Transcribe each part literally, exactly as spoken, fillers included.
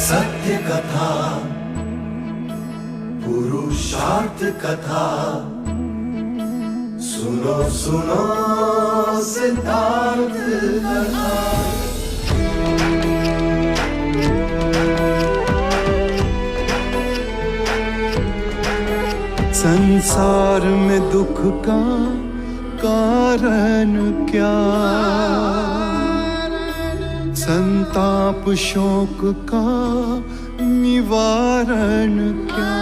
सत्य कथा, पुरुषार्थ कथा, सुनो सुनो सिद्धार्थ कथा। संसार में दुख का कारण क्या? संताप शोक का निवारण क्या?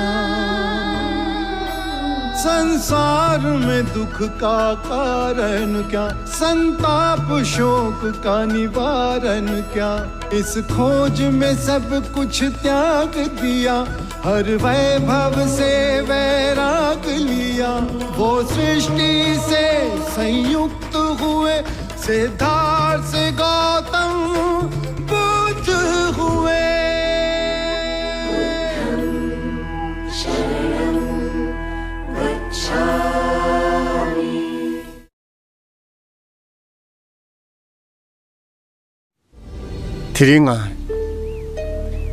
संसार में दुख का कारण क्या? संताप शोक का निवारण क्या? इस खोज में सब कुछ त्याग दिया, हर वैभव से वैराग लिया। वो सृष्टि से संयुक्त हुए, सिद्धार्थ से गौतम बुद्ध हुए। དེ་རིང་ང་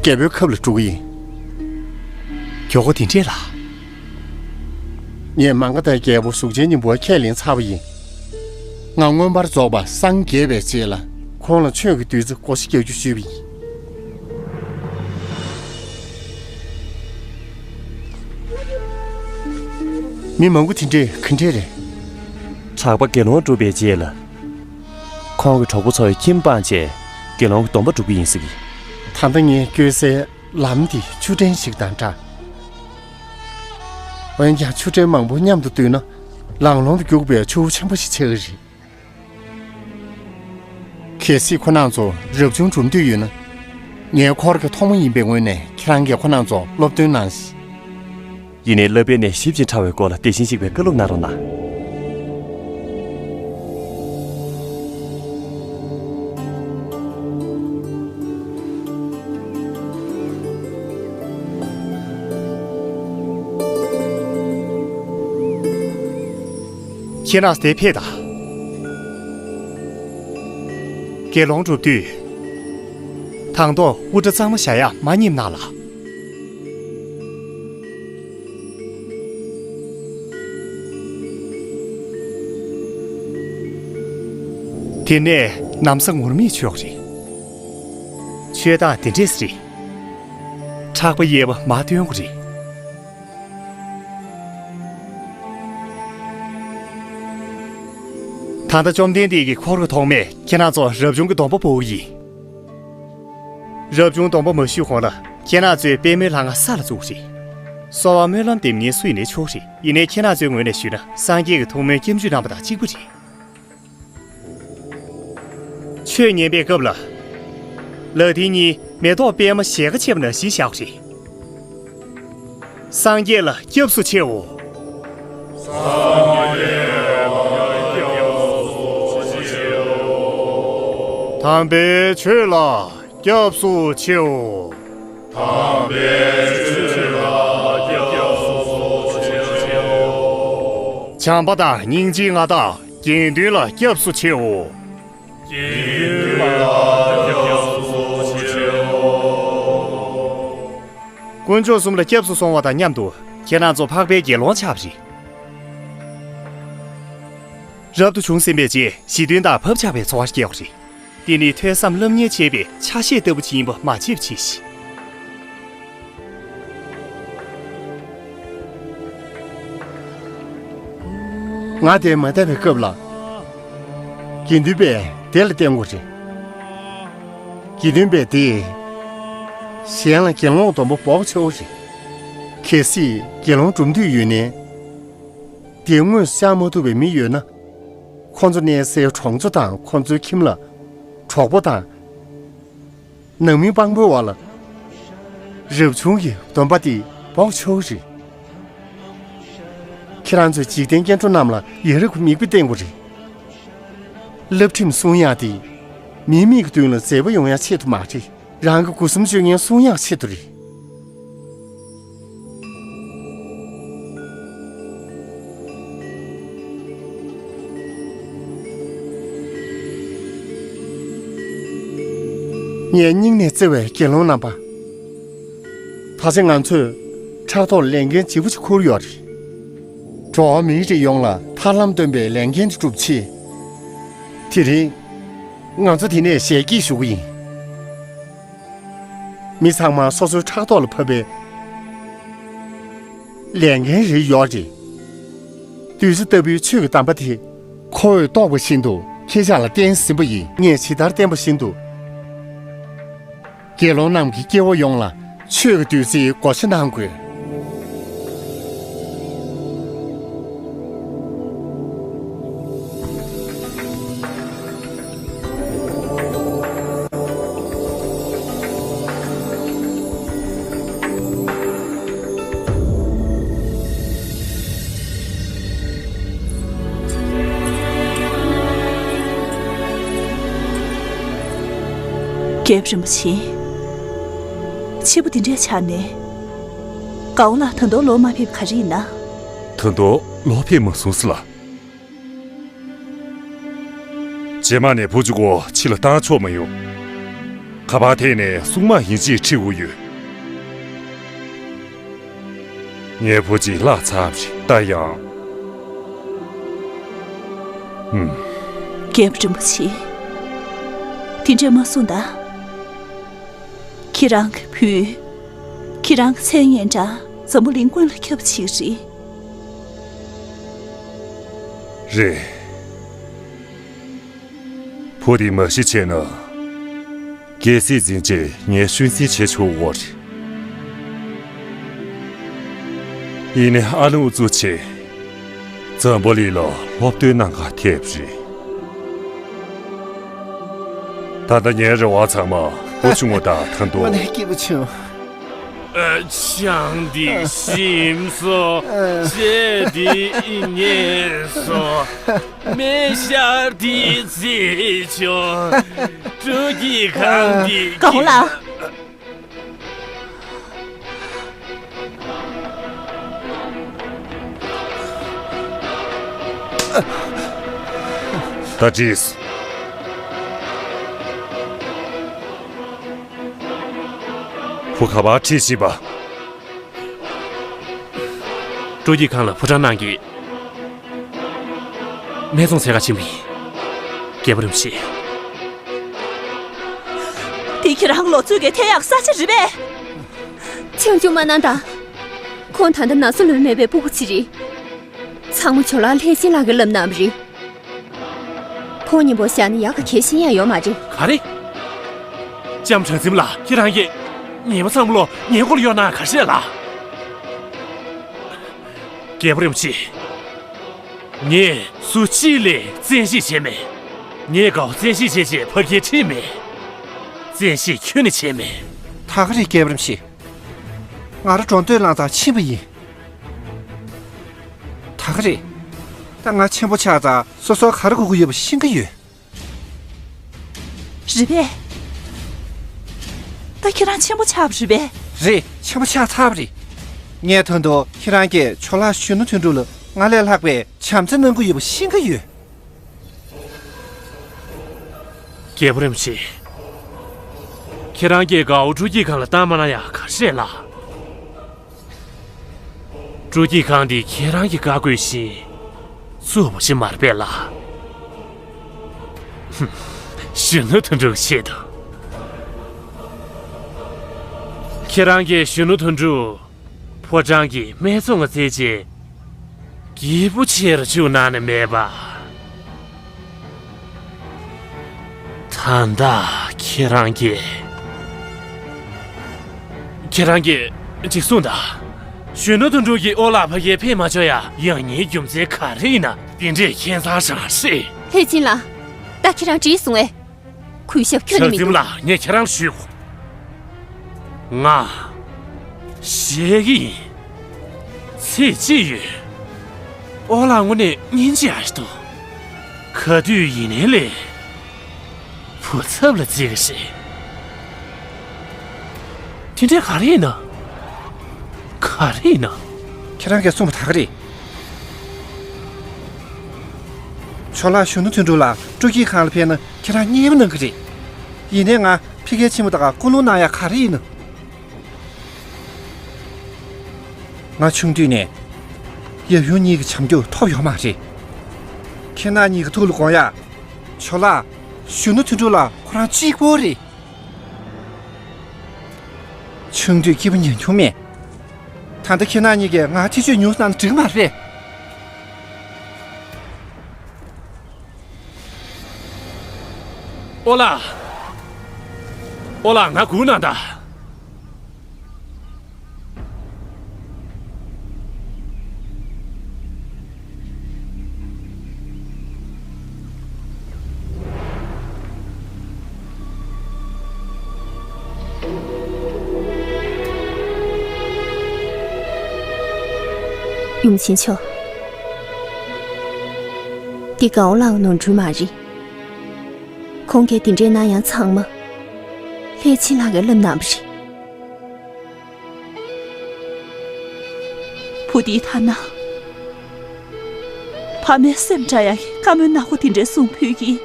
རྒྱལ་པོའི་ཁབ་ལ་འགྲོ་གི་ཡིན། མགྱོགས་པོ་དེ་འདྲས་ལ། ངས་མ་ག་དྷའི་རྒྱལ་པོ་གཟུགས་ཅན་སྙིང་པོ་ཁས་ལེན་ཚར་བ་ཡིན། ང་མངོན་པར་རྫོགས་པ་སངས་རྒྱས་པའི་རྗེས་ལ་ཁོང་ལ་ཆོས་ཀྱི་བདུད་རྩི་བགོ་བཤའ་རྒྱག་རྒྱུ་ཞུས་པ་ཡིན། མི་མང་པོ་དེ་འདྲས་ག་འདྲས་རེད། གྲགས་པ་དགེ་སློང་བསྒྲུབས་པའི་རྗེས་ལ། ཁོང་གི་གྲོགས་པོ་ཚོ་ཡི་ཁྱིམ་སྤངས་བྱས་དགེ་སློང་གི་སྡོམ་པ་སྒྲུབ་ཀྱི་ཡིན་ཟེར་གི། ད་ལྟ་ངས་བསྐྱོད་སའི་ལམ་འདི་ཆུ་ཕྲན་ཞིག་དང་འདྲ། འོན་ཀྱང་ཆུ་ཕྲན་མང་པོ་མཉམ་དུ་འདུས་ན་ལང་ལོང་དུ་རྒྱུག་པའི་ཆུ་བོ་ཆེན་པོ་ཞིག་ཆགས་ཀྱི་རེད། གལ་སྲིད་ཁོ་རང་ཚོ་རབ་བྱུང་གྲུབ་འདོད་ཡོད་ན། ངའི་འཁོར་གྱི་ཐོག་མ་ཡིན་པའི་ངོས་ནས་ཁྱེད་རང་གིས་ཁོ་རང་ཚོ་སློབ་སྟོན་གནང་ཞིག། ཡིན་ནའི་བསླབ་པའི་གནས་ཞིབ་ཅིང་ཕྲ་བའི་སྐོར་ལ་དེ་བཞིན་གཤེགས་པའི་བཀའ་སློབ་གནང་རོགས་གནང་། ཁྱེད་རང་དེ་ཕེབས་དང་། དགེ་སློང་གྲུབ་དུས། དང་ཐོག་དབུ་སྐྲ་གཙང་མ་བཞག་ཡག་མ་ཉེས་གནང་ལ། དེ་ནས་ན་བཟའ་ངུར་སྨྲིག་མཆོད་རེད། མཆོད་སྟངས་དེ་འདྲས་རེད། ཕྲག་པ་གཡས་པ་མར་འདོན་དགོས་རེད། ད་ལྟ་བཅོམ་ལྡན་འདས་ཀྱི་འཁོར་གྱི་ཐོག་མས་ཁྱེད་རང་ཚོ་རབ་བྱུང་གི་སྡོམ་པ་སྤོ་གི་ཡིན། རབ་བྱུང་སྡོམ་པ་མ་ཞུས་གོང་ལ་ཁྱེད་རང་ཚོས་པད་མོའི་ལྷ་ང་ས་ལ་བཙུགས་རེད། གསོལ་བ་སྨོན་ལམ་འདེབས་མཁན་སུ་ཡིན་ནའི་ཆོག་རེད། ཡིན་ནའི་ཁྱེད་རང་ཚོའི་ངོས་ནས་ཞུས་ན་སངས་རྒྱས་ཀྱི་ཐུགས་སྨོན་སྐྱབས་འཇུག་གནང་པ་དང་གཅིག་པ་རེད། ཆོས་ཉན་པའི་སྐབས་ལ། ལག་མཐིལ་གཉིས་མེ་ཏོག་པད་མ་ཞལ་ཁ་ཕྱེ་བ་ནང་བཞིན་བཞག་པ་རེད། སངས་རྒྱས་ལ་སྐྱབས་སུ་མཆིའོ། དམ་པའི་ཆོས་ལ་སྐྱབས་སུ་མཆིའོ། དམ་པའི་ཆོས་ལ་སྐྱབས་སུ་མཆིའོ། བྱམས་པ་དང་སྙིང་རྗེའི་མངའ་བདག་དགེ་འདུན་ལ་སྐྱབས་སུ་མཆིའོ། དགེ་འདུན་ལ་སྐྱབས་སུ་མཆིའོ། དཀོན་མཆོག་གསུམ་ལ་སྐྱབས་སུ་སོང་བ་དང་མཉམ་དུ་ཁྱེད་རང་ཚོ་འཕགས་པའི་དགེ་སློང་ཆགས་པ་རེད། རབ་ཏུ་བྱུང་ཟིན་པའི་རྗེས་ཞི་མཐུན་དང་བབ་ཆགས་པའི་འཚོ་བ་སྐྱེལ་བ་རེད། འདི་ནི་ཐོས་བསམ་སློབ་གཉེར་བྱེད་པའི་ཆ་ཤས་ལྟ་བུ་ཅིག་ཡིན་པ་མ་བརྗེད་པ་བྱས་ཤིག། ང་དེ་མ་བསྡད་པའི་སྐབས་ལ། དགེ་འདུན་པས་དེ་ལ་བརྟེན་དགོས་རེད། དགེ་འདུན་པས་དེ། གཞན་ལ་དགེ་སློང་སྡོམ་པ་འབོག་ཆོག་རེད། གལ་སྲིད་དགེ་སློང་སྒྲུབ་འདོད་ཡོད་ནའི། དེ་དངོས་སུ་བཅར་མ་ཐུབ་པའི་མི་ཡོད་ན། ཁོ་ཚོ་གནས་སའི་གྲོང་ཚོ་དང་ཁོ་ཚོའི་ཁྱིམ་ལ། གྲོགས་པོ་དང་། ནང་མི་དཔང་པོའི་བར་ལ། རབ་བྱུང་གི་སྡོམ་པ་དེ་འབོག་ཆོག་རེད། ཁྱེད་རང་ཚོས་འཇིག་རྟེན་སྐྱེ་འགྲོ་རྣམས་ལ་ཡ་རབས་ཀྱི་མིག་དཔེ་བསྟན་དགོས་རེད། བསླབ་ཁྲིམས་སྲུང་ཡག་དེ། མིའི་མིག་གི་མདུན་ལ་མཛེས་པོ་ཡོང་ཡག་ཆེད་དུ་མ་རེད། རང་གི་སྒོ་གསུམ་སྤྱོད་མཁན་སྲུང་ཡག་ཆེད་དུ་རེད། ངའི་སྙིང་ནས་བརྩེ་བའི་དགེ་སློང་རྣམ་པ། ད་ཆ་ང་ཚོས་ཕྲག་ཐོག་ལས་འགན་ལྗིད་པོ་ཞིག་འཁུར་ཡོད་རེད། འགྲོ་བ་མིའི་རིགས་ཡོངས་ལ་ཐར་ལམ་སྟོན་པའི་ལས་འགན་དེ་སྒྲུབ་ཆེད། དེ་རིང་ང་ཚོ་འདི་ནས་ཞལ་གྱིས་ཞུ་གི་ཡིན། མི་ཚང་མ་སོ་སོའི་ཕྲག་ཐོག་ལ་ཕབ་པའི་ལས་འགན་རེ་ཡོད་རེད། བདུད་རྩི་ལྟ་བུའི་ཆོས་ཀྱི་གདམས་པ་དེ། ཁོ་བོས་རྟོགས་པ་བཞིན་དུ་ཁྱེད་ཅག་ལ་བསྟན་ཟིན་པ་ཡིན། ངས་ཇི་ལྟར་བསྟན་པ་བཞིན་དུ། དགེ་སློང་རྣམས་ཀྱི་སྐྱེ་བོ་ཡོངས་ལ་ཆོས་ཀྱི་བདུད་རྩིའི་བགོ་བཤའ་གནང་དགོས། རྒྱལ་པོ་རིན་པོ་ཆེ། ཕྱི་པོ་འདི་འདྲའི་ཆ་ནས། དགའ་བོ་ལགས་ད་དུང་ལོག་མ་ཕེབས་ག་རེ་ཡིན་ན། ད་དུང་ལོག་ཕེབས་མ་སོང་ཟེར་ལགས། རྗེས་མ་ནས་བུ་གཅིག་པོ་ཕྱི་ལ་བཏང་ཆོག་མ་ཡོང་། ག་པར་ཐད་ནས་སྲུང་མ་ཡིན་ཅེས་ཁྲིད་དགོས་ཡོད། ངའི་བུ་གཅིག་བརླག་ཚར་བ་རེད། ད་ཡང་། ཨུམ། རྒྱལ་པོ་རིན་པོ་ཆེ། དེ་འདྲས་མ་གསུངས་ད། ཁྱེད་རང་གི་བུས། ཁྱེད་རང་གི་མཚན་སྙན་གྲགས་འཛམ་བུ་གླིང་ཀུན་ལ་ཁྱབ་པ་ཞིག་རེད། རེད། བུ་དེ་མ་ཤི་བྱས་ན། རྒྱལ་སྲིད་འཛིན་ཆེད་ངས་ཤུན་སྲིད་བྱེད་ཆོག་འོ་རེད། ཡིན་ནའི་ཨ་ལུ་གཙོ་ཆེ། འཛམ་བུ་གླིང་ལ་སློབ་སྟོན་གནང་ག་ཐེབས་རེད། ད་ལྟ་ངའི་རེ་བ་ཚང་མ་བུ་ཆུང་ངུ་དང་ཐང་ཐོ། དངོས་གནས་སྐྱིད་པོ་བྱུང་། ཨ། ཆང་འདི་ཞིམ་སོང་། ཨ། ལྕེ་འདི་མཉེན་སོང་། མེ་ཤ་འདི་བརྗིད་བྱུང་། སྤྲོ་སྐྱིད་ཁང་འདི། དགའ་བོ་ལགས། ད་དྲིས། བུ་ག་པར་ཁྲིད་ཕྱིན་པ། སྤྲོ་སྐྱིད་ཁང་ལ་ཕོ་བྲང་གནང་གི། སྨད་འཚོང་འཚོལ་ག་ཕྱིན་པ་ཡིན། རྒྱལ་པོ་རིན་པོ་ཆེ། དེ་ཁྱེད་རང་ལོ་ཚོད་ཀྱི་ཐེ་ཡག་ས་ཆ་རེད་པས། ཆང་ཆུང་མ་གནང་དང་། ཁོང་ད་ལྟ་ན་ཚ་ལོན་མེད་པའི་སྤུ་གུ་ཅིག་རེད། ཚང་མ་ཇོ་ལགས་ལྷས་བྱིན་ལགས་ཀྱིས་ལབ་གནང་བ་རེད། ཁོང་གཉིས་པོ་བཞག་ན་ཡག་ག་གལ་ཤེས་ཡག་ཡོད་མ་རེད། ག་རེ། ལྕམ་གྲང་འཛིན་ལགས། ཁྱེད་རང་གིས་ཉི་མ་ཚང་མ་ལོ་ངའི་སྐོར་ལ་གཡོག་གནང་ག་རེ་བྱས་ལགས། རྒྱལ་པོ་རིན་པོ་ཆེ། ངས་སུ་གཅིག་ལ་བཙན་ཤེད་བྱས་མེད། ངས་དགའ་བོ་བཙན་ཤེད་བྱས་བྱས་ཕ་གིར་ཁྲིད་མེད། བཙན་ཤེད་ཁྱོན་ནས་བྱས་མེད། ད་ག་རེད། རྒྱལ་པོ་རིན་པོ་ཆེ། ང་རང་འགྲོ་འདོད་ལངས་དང་ཕྱིན་པ་ཡིན། ད་ག་རེད། ད་ང་ཆེན་པོ་ཆགས་ཙང་སོ་སོར་ག་རེ་དགོས་ཀྱི་ཡོད་པ་ཤེས་ཀྱི་ཡོད། རེད་པས། ད་ཁྱེད་རང་ཆེན་པོ་ཆགས་པ་རེད་པས། རེད། ཆེན་པོ་ཆགས་ཚར་བ་རེད། ངས་ད་དུང་ཁྱེད་རང་གིས་ཇོ་ལགས་གཞོན་ནུ་དོན་གྲུབ་ལ་ང་ལས་ལྷག་པའི་བྱམས་བརྩེ་གནང་གི་ཡོད་པ་ཤེས་ཀྱི་ཡོད། རྒྱལ་པོ་རིན་པོ་ཆེ། ཁྱེད་རང་གིས་དགའ་བོ་སྤྲོ་སྐྱིད་ཁང་ལ་བཏང་མ་གནང་ཡག་ག་རེ་རེད་ལགས། སྤྲོ་སྐྱིད་ཁང་འདི་ཁྱེད་རང་གི་བཀའ་བཀོད་བཞིན་བཙུགས་པ་ཞིག་མ་རེད་པས་ལགས། ཧུམ། གཞོན་ནུ་དོན་གྲུབ་ཆེད་དུ། ཁྱེད་རང་གིས་གཞོན་ནུ་དོན་གྲུབ་ཕོ་བྲང་གི་སྨད་འཚོང་ང་བཙལ་རྗེས་སྐྱིད་པོ་བྱེད་རུ་བཅུག་གནང་ནི་མེད་པ། ད་ལྟ་ཁྱེད་རང་གིས། ཁྱེད་རང་གིས་ཅིག་གསུངས་དང་། གཞོན་ནུ་དོན་གྲུབ་ཀྱིས་ཨོ་ལགས་ཕ་གིར་ཕེབས་མ་ཆོག་ཡ་ཡང་སྙིང་རྒྱུ་མཚན་ག་རེ་ཡིན་ན་དེ་འདྲས་ཁྱད་མཚར་ཞིག་རེད། ལྷས་བྱིན་ལགས། ད་ཁྱེད་རང་འགྲིག་སོང་ངས། གུས་ཞབས་ཁྱོན་ནས་མི་འདུག་ལགས། ངས་ཁྱེད་རང་ལ་ཞུས། ང་བཤད་ཀྱི་ཡིན། ཚེ་གཅིག་ཡོད། ཨོ་ལགས་དངོས་གནས་སྙིང་རྗེ་ཡག་ཞིག་འདུག་ཁ་དུས་ཡིན་ནའི་ལས། བུ་ཚབ་ལ་བརྩི་གི་རེད། དེ་འདྲའི་ག་རེ་ཡིན་ན། ག་རེ་ཡིན་ན། ཁྱེད་རང་གིས་གསུངས་པ་ད་ག་རེད། ཇོ་ལགས་གཞོན་ནུ་དོན་གྲུབ་ལགས་སྤྲོ་སྐྱིད་ཁང་ལ་ཕེབས་ན་ཁྱེད་རང་མཉེས་པོ་གནང་གི་རེད། ཡིན་ནའི་ང་ཕ་གིར་ཕྱིན་པ་དང་སྐུ་རླུང་གནང་ཡག་ག་རེ་ཡིན་ན། ང་ཆུང་དུས་ནས་ཡབ་ཡུམ་གཉིས་ཀྱི་བྱམས་སྐྱོང་ཐོབ་ཡོད་མ་རེད། ཁྱེད་རྣམ་གཉིས་ཀྱི་ཐུགས་ལ་དགོངས་ཡ། ཇོ་ལགས་གཞོན་ནུ་དོན་གྲུབ་ལགས་ཁོ་རང་གཅིག་པོ་རེད། ཆུང་དུས་སྐྱིད་པོ་མྱོང་མྱོང་མེད། ད་ལྟ་ཁྱེད་རྣམ་གཉིས་ཀྱིས་ང་ཐེ་བྱུས་ཉུང་ཙམ་འགྲིག་མ་རེད། ཨོ་ལགས། ཨོ་ལགས། ང་སྒུག་གནང་དང་། ཡུམ་ཆེན་མཆོག། འདི་གའོ་ལའོ་ནོར་འཁྲུལ་མ་རེད། ཁོང་གིས་དེ་འདྲའི་གནང་ཡག་ཚང་མ་ལྷས་བྱིན་ལགས་ཀྱིས་བསླབས་གནང་བ་རེད། བུ་འདིའི་ཐ་ན་ཕ་མའི་སེམས་འདྲ་ཡག་གི་བཀའ་མོལ་ནག་པོ་དེ་འདྲའི་གསུང་ཕོད་ཀྱི།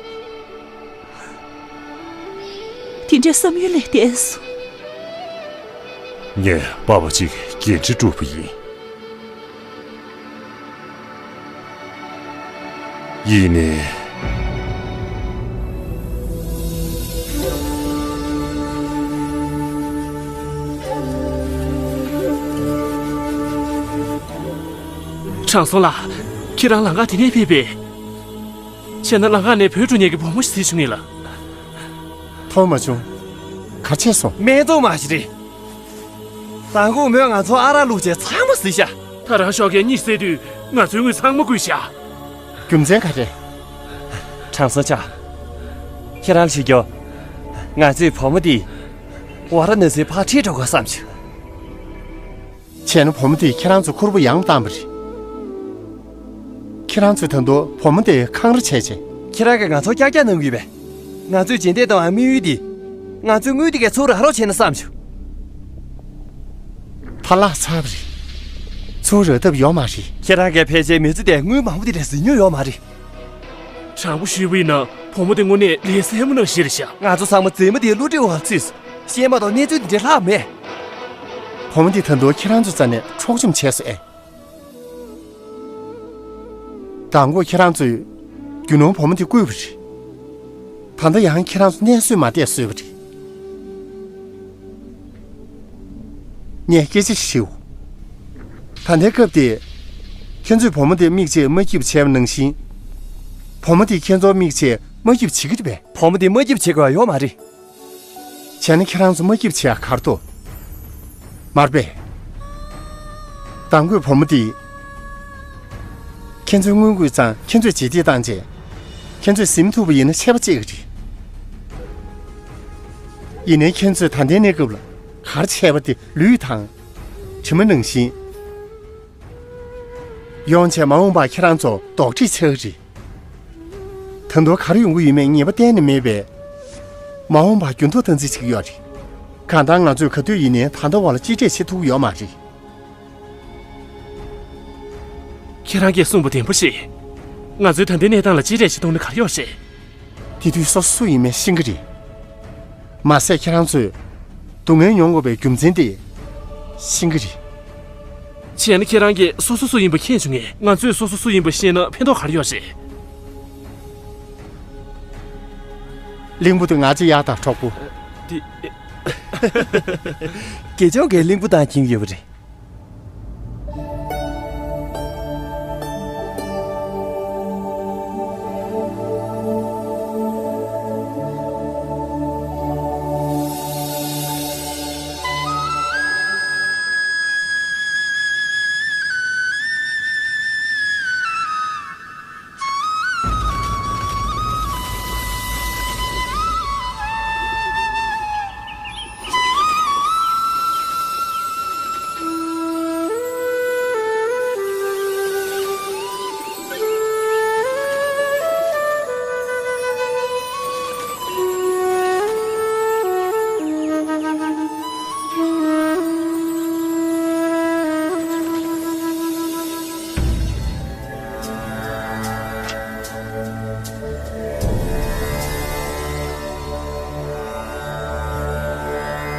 དེ་འདྲའི་བསམ་ཡུལ་ལས་འདས་སོང་། ངས་པ་ཕ་གཅིག་གི་འགན་འཁྲི་བསྒྲུབས་པ་ཡིན། ཡིན་ནའི། དྲང་སྲོང་ལགས། ཁྱེད་རང་ལམ་ཁ་དེ་ནས་ཕེབས་པས། བྱས་ན་ལམ་ཁ་ནས་བུད་འགྲོ་མཁན་གྱི་བུ་མོ་ཞིག་གཟིགས་བྱུང་ངེས་ལ། མཐོང་མ་བྱུང་། ག་བྱས་སོང་། སྨན་བཙོང་མ་ཞིག་རེད། མདང་དགོང་མོས་ང་ཚོ་ཨ་རག་བླུགས་བྱས་ཚང་མ་བཟི་ཤག་ད་རང་ཤོག་ཁའི་གཉིད་སད་དུས་ང་ཚོའི་དངུལ་ཚང་མ་བརྐུས་ཤག་རྒྱུ་མཚན་ག་རེ། དྲང་སྲོང་ཆ། ཁྱེད་རང་ལ་ཞུ་རྒྱུ། ང་ཚོས་བུ་མོ་འདི་ཝཱ་ར་ཎ་སིར་ཕར་ཁྲིད་འགྲོ་དགོས་བསམ་བྱུང་། བྱས་ན་བུ་མོ་དེས་ཁྱེད་རང་ཚོ་ཁུར་པོ་ཡང་བཏང་བ་རེད། ཁྱེད་རང་ཚོས་ད་དུང་བུ་མོ་དེ་འཁང་ར་བྱས་བྱས། ཁྱེད་རང་གིས་ང་ཚོ་ཀྱག་ཀྱག་གནང་གི་ཡོད་པས། ང་ཚོས་རྗེས་འདེད་གཏོང་བའི་དམིགས་ཡུལ་དེ། ང་ཚོའི་དངུལ་དེ་གས་ཚུར་རག་རོགས་བྱས་ན་བསམ་བྱུང་། ད་ལྷག་ཚར་བ་རེད། ཚུར་རག་ཐབས་ཡོད་མ་རེད། ཁྱེད་རང་གིས་ཕལ་ཆེར་མི་ཚེ་འདིར་དངུལ་མང་པོ་དེ་འདྲ་ཟིན་མྱོང་ཡོད་མ་རེད། དྲང་པོ་ཞུས་པ་ཡིན་ན་བུ་མོ་དེ་དངོས་གནས་ལས་སླ་མོ་ནང་བཞིན་རེད་ཤག་ང་ཚོ་ཚང་མ་མཛེས་མ་དེའི་བསླུ་བྲིད་འོག་ལ་ཚུད་སོང་། བཤད་མ་གཏོགས་གནས་ཚུལ་དེ་འདྲའི་ལྷག་མེད། བུ་མོ་དེ་ད་དུང་ཁྱེད་རང་ཚོའི་རྩ་ནས་འཕྲོག་བཅོམ་བྱས་སོང་ཨེ། མདང་དགོང་ཁྱེད་རང་ཚོས་རྒྱུ་ནོར་བུ་མོ་དེ་བརྐུས་པ་རེད། ད་ལྟ་ཡང་ཁྱེད་རང་ཚོ་གནས་བཟོད་མ་བསྡད་བཟོས་པ་རེད། ངས་སྐད་ཆ་ཞིག་ཞུ། ད་ལྟའི་སྐབས་དེ། ཁྱེད་ཚོས་བུ་མོ་དེ་མིག་ཕྱེས་མ་སྐྱིད་པ་བྱས་པ་ནང་བཞིན། བུ་མོ་དེས་ཁྱེད་ཚོར་མིག་ཕྱེས་མ་སྐྱིད་པ་བྱེད་ཀྱི་རེད་པས། བུ་མོ་དེ་མ་སྐྱིད་པ་བྱེད་དགོས་ཡ་ཡོད་མ་རེད། བྱས་ན་ཁྱེད་རང་ཚོ་མ་སྐྱིད་པ་བྱེད་ཡ་ག་རེ་འདུག་མ་རེད་པས། མདང་དགོང་བུ་མོ་དེས། ཁྱེད་ཚོའི་དངུལ་བརྐུས་ཙང་ཁྱེད་ཚོས་རྗེས་འདེད་བཏང་རྗེས། ཁྱེད་ཚོས་ཟིན་ཐུབ་པ་ཡིན་ན་ཆད་པ་གཅོད་ཀྱི་རེད། ཡིན་ནའི་ཁྱེད་ཚོས་ད་ལྟའི་གནས་སྐབས་ལ་ག་རེ་བྱས་པ་དེ་ལུས་དང་། དྲི་མ་ནང་བཞིན། ཡོང་བྱས་མ་འོངས་པར་ཁྱེད་རང་ཚོ་རྡོག་ཁྲེས་ཆགས་ཀྱི་རེད། ད་དུང་ག་རེ་ཡོང་གི་ཡོད་མེད་ངེས་པ་གཏན་ནས་མེད་པས། མ་འོངས་པར་འགྱུར་ལྡོག་བཏང་རྩིས་བྱེད་ཀྱི་ཡོད་རེད། གང་ལྟར་ང་ཚོས་ག་དུས་ཡིན་ནའི་ད་ལྟ་བར་ལ་གཅིག་སྒྲིལ་བྱེད་ཐུབ་ཀྱི་ཡོད་མ་རེད། ཁྱེད་རང་གིས་གསུངས་པ་བདེན་པ་རེད། ང་ཚོའི་ད་ལྟའི་གནས་སྟངས་ལ་གཅིག་སྒྲིལ་བྱེད་ཐུབ་ན་ག་རེ་ཡོད་རེད། དེ་དུས་སོ་སོ་སུ་ཡིན་མིན་ཤེས་ཀྱི་རེད། མ་ཟད་ཁྱེད་རང་ཚོས་སྡུག་བསྔལ་མྱོང་དགོས་པའི་རྒྱུ་མཚན་དེ་ཤེས་ཀྱི་རེད། བྱས་ན་ཁྱེད་རང་གིས་སོ་སོ་སུ་ཡིན་པ་མཁྱེན་བྱུང་ངས། ང་ཚོས་སོ་སོ་སུ་ཡིན་པ་ཤེས་ན་ཕན་ཐོགས་ག་རེ་ཡོད་རེད། གླིང་བུ་དེ་ང་ཚོའི་ཡག་དང་གྲོགས་པོ། དེ། དགེ་སྦྱོང་གིས་གླིང་བུ་བཏང་འཁྱེར་ཡོད་པ་རེད།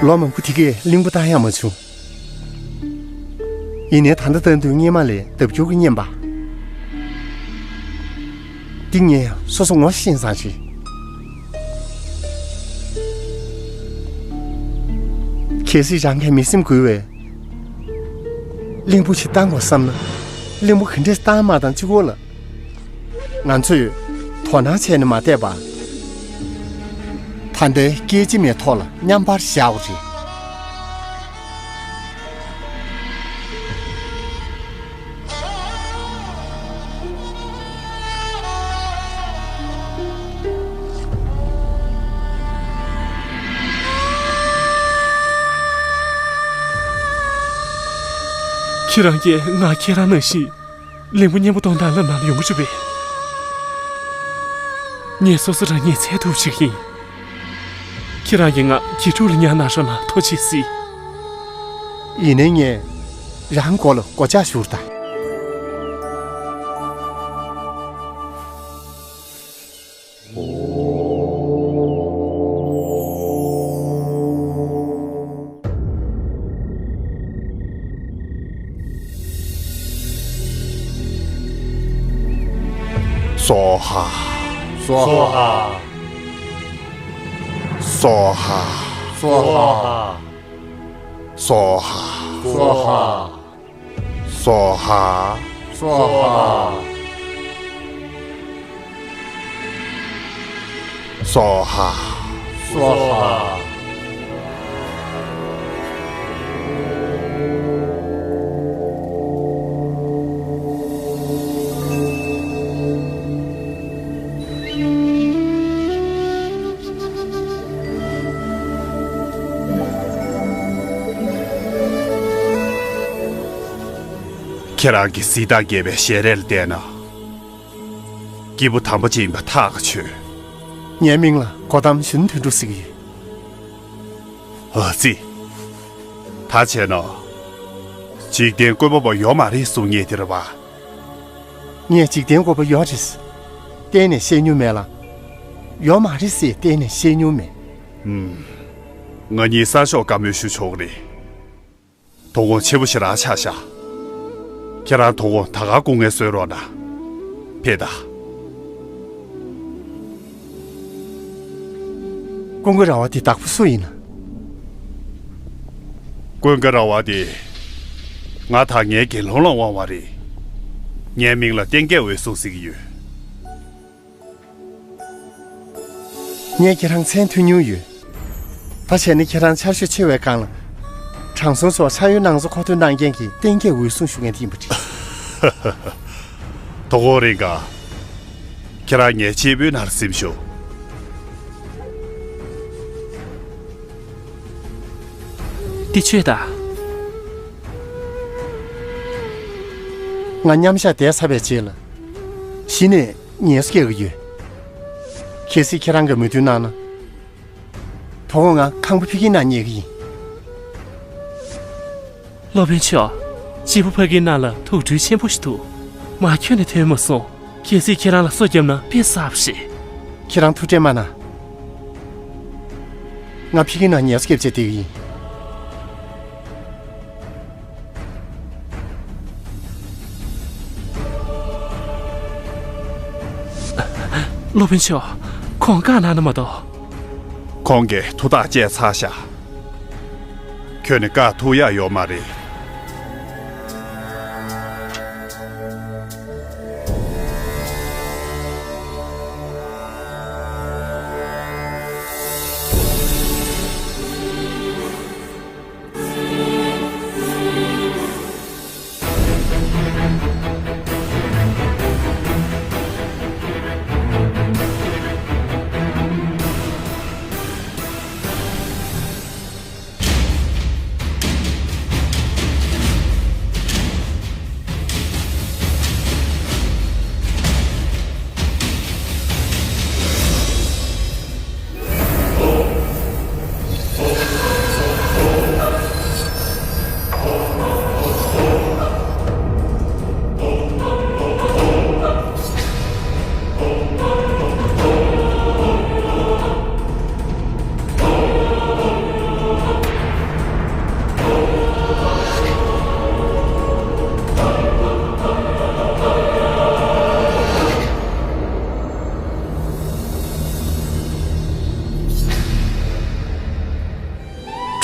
ལོ་མང་པོ་དེ་གས་གླིང་བུ་བཏང་ཡག་མ་བྱུང་། ཡིན་ནའི་ད་ལྟ་ལྟ་དུས་སྔས་མ་ལས་ལྡབ་འགྱུར་གྱིས་སྙན་པ། འདི་ངས་སོ་སོ་ངོ་ཤེས་ཙང་རེད། གལ་སྲིད་རང་གིས་མི་སེམས་འགུལ་བའི་གླིང་བུ་ཞིག་བཏང་དགོས་བསམ་ན། གླིང་བུ་ག་འདྲས་བཏང་མ་བཏང་གཅིག་པོ་ལ། ང་ཚོས་དོ་སྣང་བྱས་ནས་མ་བསྡད་པར། ད་ལྟའི་སྐད་ཅིག་མའི་ཐོག་ལ་མཉམ་པར་བཞག་པ་རེད། ཁྱེད་རང་གིས་ང་ཁྱེད་རང་ནང་བཞིན། གླིང་བུ་གཉན་པོ་གཏོང་སྟངས་བསླབ་གནང་ཡོང་གི་རེད་པས། ངས་སོ་སོ་རང་ཉིད་འཚོལ་ཐུབ་ཅིག་ཡིན། ཁྱེད་རང་གིས་ང་དགེ་ཕྲུག་ལ་ཉར་གནང་སོང་ན་ཐུགས་རྗེ་གཟིགས། ཡིན་ནའི་ངས་རང་མགོ་ལ་སྒོ་ལྕགས་བཞུར་དང་། སྭཱ་ཧཱ། སྭཱ་ཧཱ། སྭཱ་ཧཱ། སྭཱ་ཧཱ། སྭཱ་ཧཱ། སྭཱ་ཧཱ། སྭཱ་ཧཱ། སྭཱ་ཧཱ། སྭཱ་ཧཱ། སྭཱ་ཧཱ། ཁྱེད་རང་གི་གཟི་མདངས་རྒྱས་པའི་ཞལ་རས་ལ་བལྟས་ན། སྐྱེས་བུ་དམ་པ་ཅིག་ཡིན་པ་ཐག་ཆོད། ངའི་མིང་ལ་གོ་ཏམ་ཞུན་དོན་གྲུབ་ཟེར་གྱི་ཡོད། ཨ་ཙི། ད་བྱས་ན། འཇིག་རྟེན་བཀོད་པ་པོ་ཡོད་མ་རེད་གསུང་མཁན་དེ་རེད་པ། ངས་འཇིག་རྟེན་བཀོད་པ་ཡོད་རེད། གཏན་ནས་བཤད་མྱོང་མེད་ལ། ཡོད་མ་རེད་ཟེར་གཏན་ནས་བཤད་མྱོང་མེད། ཨུམ། ང་གཉིས་གསར་ཤོག་བཀའ་མོལ་ཞུ་ཆོག་གི་རེད། དོ་དགོང་ཆེ་པོ་ཞེ་དྲག་ཆགས་ཤག་ཁྱེད་རང་དོ་དགོང་ད་ག་སྐུ་ངལ་གསོ་རོགས་གནང་། ཕེབས་དང་། ཀུན་དགའ་ར་བ་དེ་བདག་པོ་སུ་ཡིན་ན། ཀུན་དགའ་ར་བ་དེ། ང་དང་ངའི་དགེ་སློང་ལ་དབང་བ་རེད། ངའི་མིང་ལ་བསྟན་རྒྱས་འོད་སྲུང་ཟེར་གྱི་ཡོད། ངས་ཁྱེད་རང་མཚན་ཐོས་མྱོང་ཡོད། ད་བྱས་ན་ཁྱེད་རང་ཆར་ཞོད་ཆེ་བའི་སྒང་ལ། དྲང་སྲོང་ཚོར་ཕྱག་གཡོན་ནང་གསོལ་མཁོ་འདོན་གནང་མཁན་གྱི་བསྟན་རྒྱས་འོད་སྲུང་ཞུ་མཁན་དེ་ཡིན་པ་རེད། དོ་དགོང་རེད་ག་ཁྱེད་རང་ངའི་གཅེར་བུའི་ནང་ལ་གཟིམས་ཤོག་འདི་ཆོས་དང་། ང་མཉམ་བཞག་བསྡད་ཚར་བའི་རྗེས་ལ། གཞི་ནས་ངལ་གསོ་རྒྱག་གི་ཡོད། གལ་སྲིད་ཁྱེད་རང་གིས་མོས་མཐུན་གནང་ན། དོ་དགོང་ང་ཁང་པ་ཕ་གིའི་ནང་ཉལ་གི་ཡིན། སློབ་དཔོན་མཆོག་སྐྱེས་བུ་ཕ་གིའི་ནང་ལ་དུག་སྦྲུལ་ཆེན་པོ་ཞིག་འདུག་མ་ཁྱོན་ནས་ཐོན་མ་སོང་། གལ་སྲིད་ཁྱེད་རང་ལ་སོ་བརྒྱབ་ན་དཔེ་བསགས་པ་རེད། ཁྱེད་རང་ཐུགས་ཁྲལ་མ་གནང་། ང་ཕ་གིའི་ནང་ཉལ་གསོ་རྒྱབ་བྱས་བསྡད་ཀྱི་ཡིན། སློབ་དཔོན་མཆོག་ཁོང་བཀའ་གནང་ན་མ་གཏོགས། ཁོང་གིས་ཐུགས་ཐག་བཅད་ཚར་ཤག་ཁྱོད་ནས་བཀའ་ཐུག་ཡག་ཡོད་མ་རེད།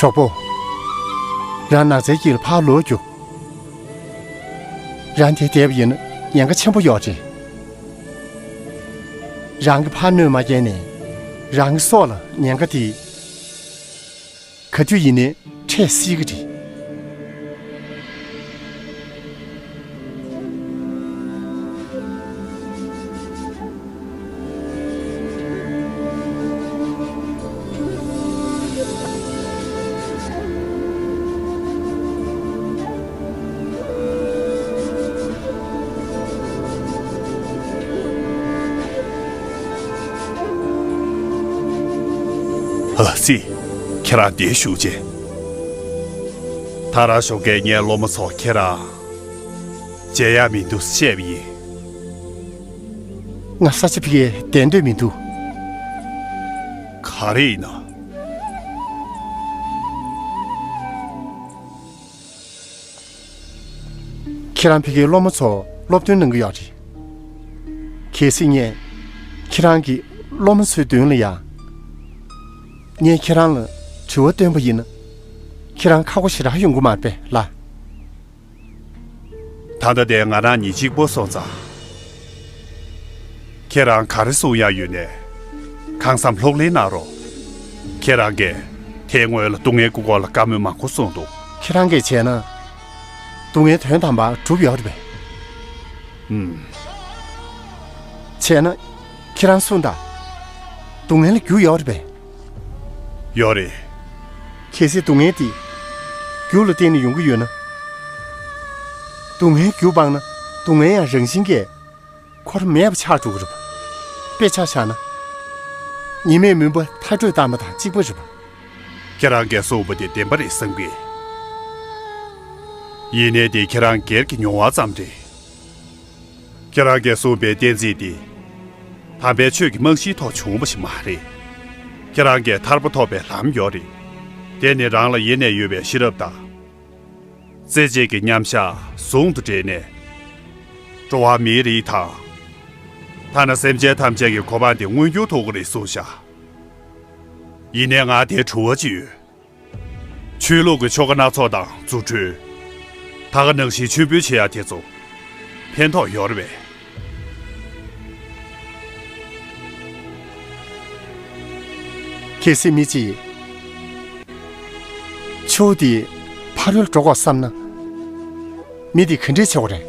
གྲོགས་པོ། རང་ནགས་ཚལ་དཀྱིལ་ལ་ཕར་ལོག་རྒྱུགས། རང་དེར་བསྡད་པ་ཡིན་ན་ཉེན་ཁ་ཆེན་པོ་ཡོད་རེད། རང་གིས་ཕར་གནོད་མ་བསྐྱལ་ནས་རང་གི་སྲོག་ལ་ཉེན་ཁ་དེ་ག་དུས་ཡིན་ནའི་འཕྲད་སྲིད་ཀྱི་རེད། ཨ་ཙི། ཁྱེད་རང་འདིར་བཞུགས་བྱས། ད་རང་ཞོགས་ཀས་ངའི་སློབ་མ་ཚོ་ཁྱེད་རང་མཇལ་ཡག་མི་འདུག་བཤད་པ་ཡིན། ང་ས་ཆ་ཕ་གིར་བསྡད་འདོད་མི་འདུག་ག་རེ་ཡིན་ན། ཁྱེད་རང་ཕ་གིའི་སློབ་མ་ཚོ་སློབ་སྟོན་གནང་གི་ཡོད་རེད། གལ་སྲིད་ངས་ཁྱེད་རང་གི་སློབ་མ་ཚོའི་མདུན་ལ་ཡ། ངས་ཁྱེད་རང་ལ་དྲི་བ་བཏོན་པ་ཡིན་ན། ཁྱེད་རང་ཁག་པོ་ཞེ་དྲག་ཡོང་གི་མ་རེད་པས་ལགས། ད་ལྟ་དེ་ང་རང་ཉིད་གཅིག་པོ་སོང་ཙང་། ཁྱེད་རང་ག་རེ་གསུང་ཡག་ཡོད་ནའི། གང་འཚམ་ལྷུག་གླེང་གནང་རོགས། ཁྱེད་རང་གིས་དེའི་སྔོན་ལ་སྡུག་བསྔལ་གྱི་སྐོར་ལ་བཀའ་མོལ་མང་པོ་གསུངས་འདུག་ཁྱེད་རང་གིས་བྱས་ན། སྡུག་བསྔལ་དོན་དམ་པར་གྲུབ་ཡོད་རེད་པས། ཨུམ། བྱས་ན། ཁྱེད་རང་གསུངས་དང་། སྡུག་བསྔལ་ལ་རྒྱུ་ཡོད་རེད་པས། ཡོད་རེད། གལ་སྲིད་སྡུག་བསྔལ་དེ་རྒྱུ་ལ་བརྟེན་ནས་ཡོང་གི་ཡོད་ན། སྡུག་བསྔལ་རྒྱུ་སྤངས་ན་སྡུག་བསྔལ་ཡང་རང་བཞིན་གྱིས་འཁོར་མེད་པ་ཆགས་འགྲོ་གི་རེད་པ། དཔེ་ཆ་བཞག་ན། ཉི་མས་མུན་པ་མཐའ་སྐྲོད་བཏང་པ་དང་གཅིག་པ་རེད་པ། ཁྱེད་རང་གིས་གསུངས་པ་དེ་བདེན་པ་རེད་བསམ་གི། ཡིན་ནའི་དེ་ཁྱེད་རང་སྒེར་གྱི་མྱོང་བ་ཙམ་རེད། ཁྱེད་རང་གིས་གསུངས་པའི་གཏན་ཚིགས་དེ། དམ་པའི་ཆོས་ཀྱི་རྨང་གཞིའི་ཐོག་བྱུང་བ་ཞིག་མ་རེད། ཁྱེད་རང་གིས་ཐར་པ་ཐོབ་པའི་ལམ་ཡོད་རེད། དེ་ནི་རང་ལ་ཡེ་ནས་ཡོད་པའི་ཤེས་རབ་དང་། རྩེ་གཅིག་གི་མཉམ་བཞག་ཟུང་དུ་འབྲེལ་ནས། འགྲོ་བ་མིའི་རིགས་དང་། ཐ་ན་སེམས་ཅན་ཐམས་ཅད་ཀྱི་གོ་འཕང་དེ་མངོན་འགྱུར་ཐུབ་ཀྱི་རེད་གསུངས་ཤག་ཡིན་ནའི་ང་དེར་དྲི་བ་ཅིག་ཡོད། ཆོས་ལུགས་ཀྱི་ཆོ་ག་སྣ་ཚོགས་དང་རྫུ་འཕྲུལ། ད་ག་ནང་བཞིན་མཆོད་འབུལ་བྱེད་ཡག་དེ་ཚོ་ཕན་ཐོགས་ཡོད་རེད་པས། གལ་སྲིད་མི་གཅིག་ཆུ་བོ་དེ་ཕ་རོལ་འགྲོ་དགོས་བསམ་ན། མི་དེ་ག་འདྲས་བྱེད་དགོས་རེད།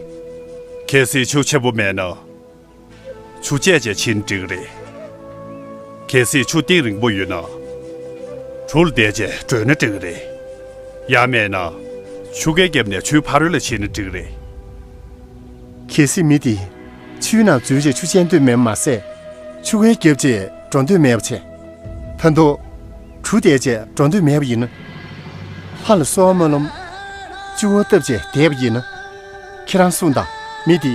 གལ་སྲིད་ཆུ་ཆེན་པོ་མེད་ན། ཆུ་བཅད་བྱས་ཕྱིན་འགྲིག་གི་རེད། གལ་སྲིད་ཆུ་གཏིང་རིང་པོ་ཡོད་ན། གྲུ་ལ་བསྡད་བྱས་བགྲོད་ན་འགྲིག་གི་རེད། ཡང་མེད་ན། ཆུ་ཁའི་རྒྱབ་ནས་ཆུའི་ཕ་རོལ་ལ་ཕྱིན་ན་འགྲིག་གི་རེད། གལ་སྲིད་མི་དེ་ཆུའི་ནང་འཛུལ་བྱས་ཆུ་བཅད་འདོད་མེད་མ་ཟད། ཆུ་ཁའི་རྒྱབ་བྱས་འགྲོ་འདོད་མེད་པ་བྱས། ད་དུང་། གྲུ་བསྡད་བྱས་འགྲོ་འདོད་མེད་པ་ཡིན་ན། ལྷ་ལ་གསོལ་བ་སྨོན་ལམ། སྤྱི་བོར་བཏབ་བྱས་བསྡད་པ་ཡིན་ན། ཁྱེད་རང་གསུངས་དང་མི་དེ།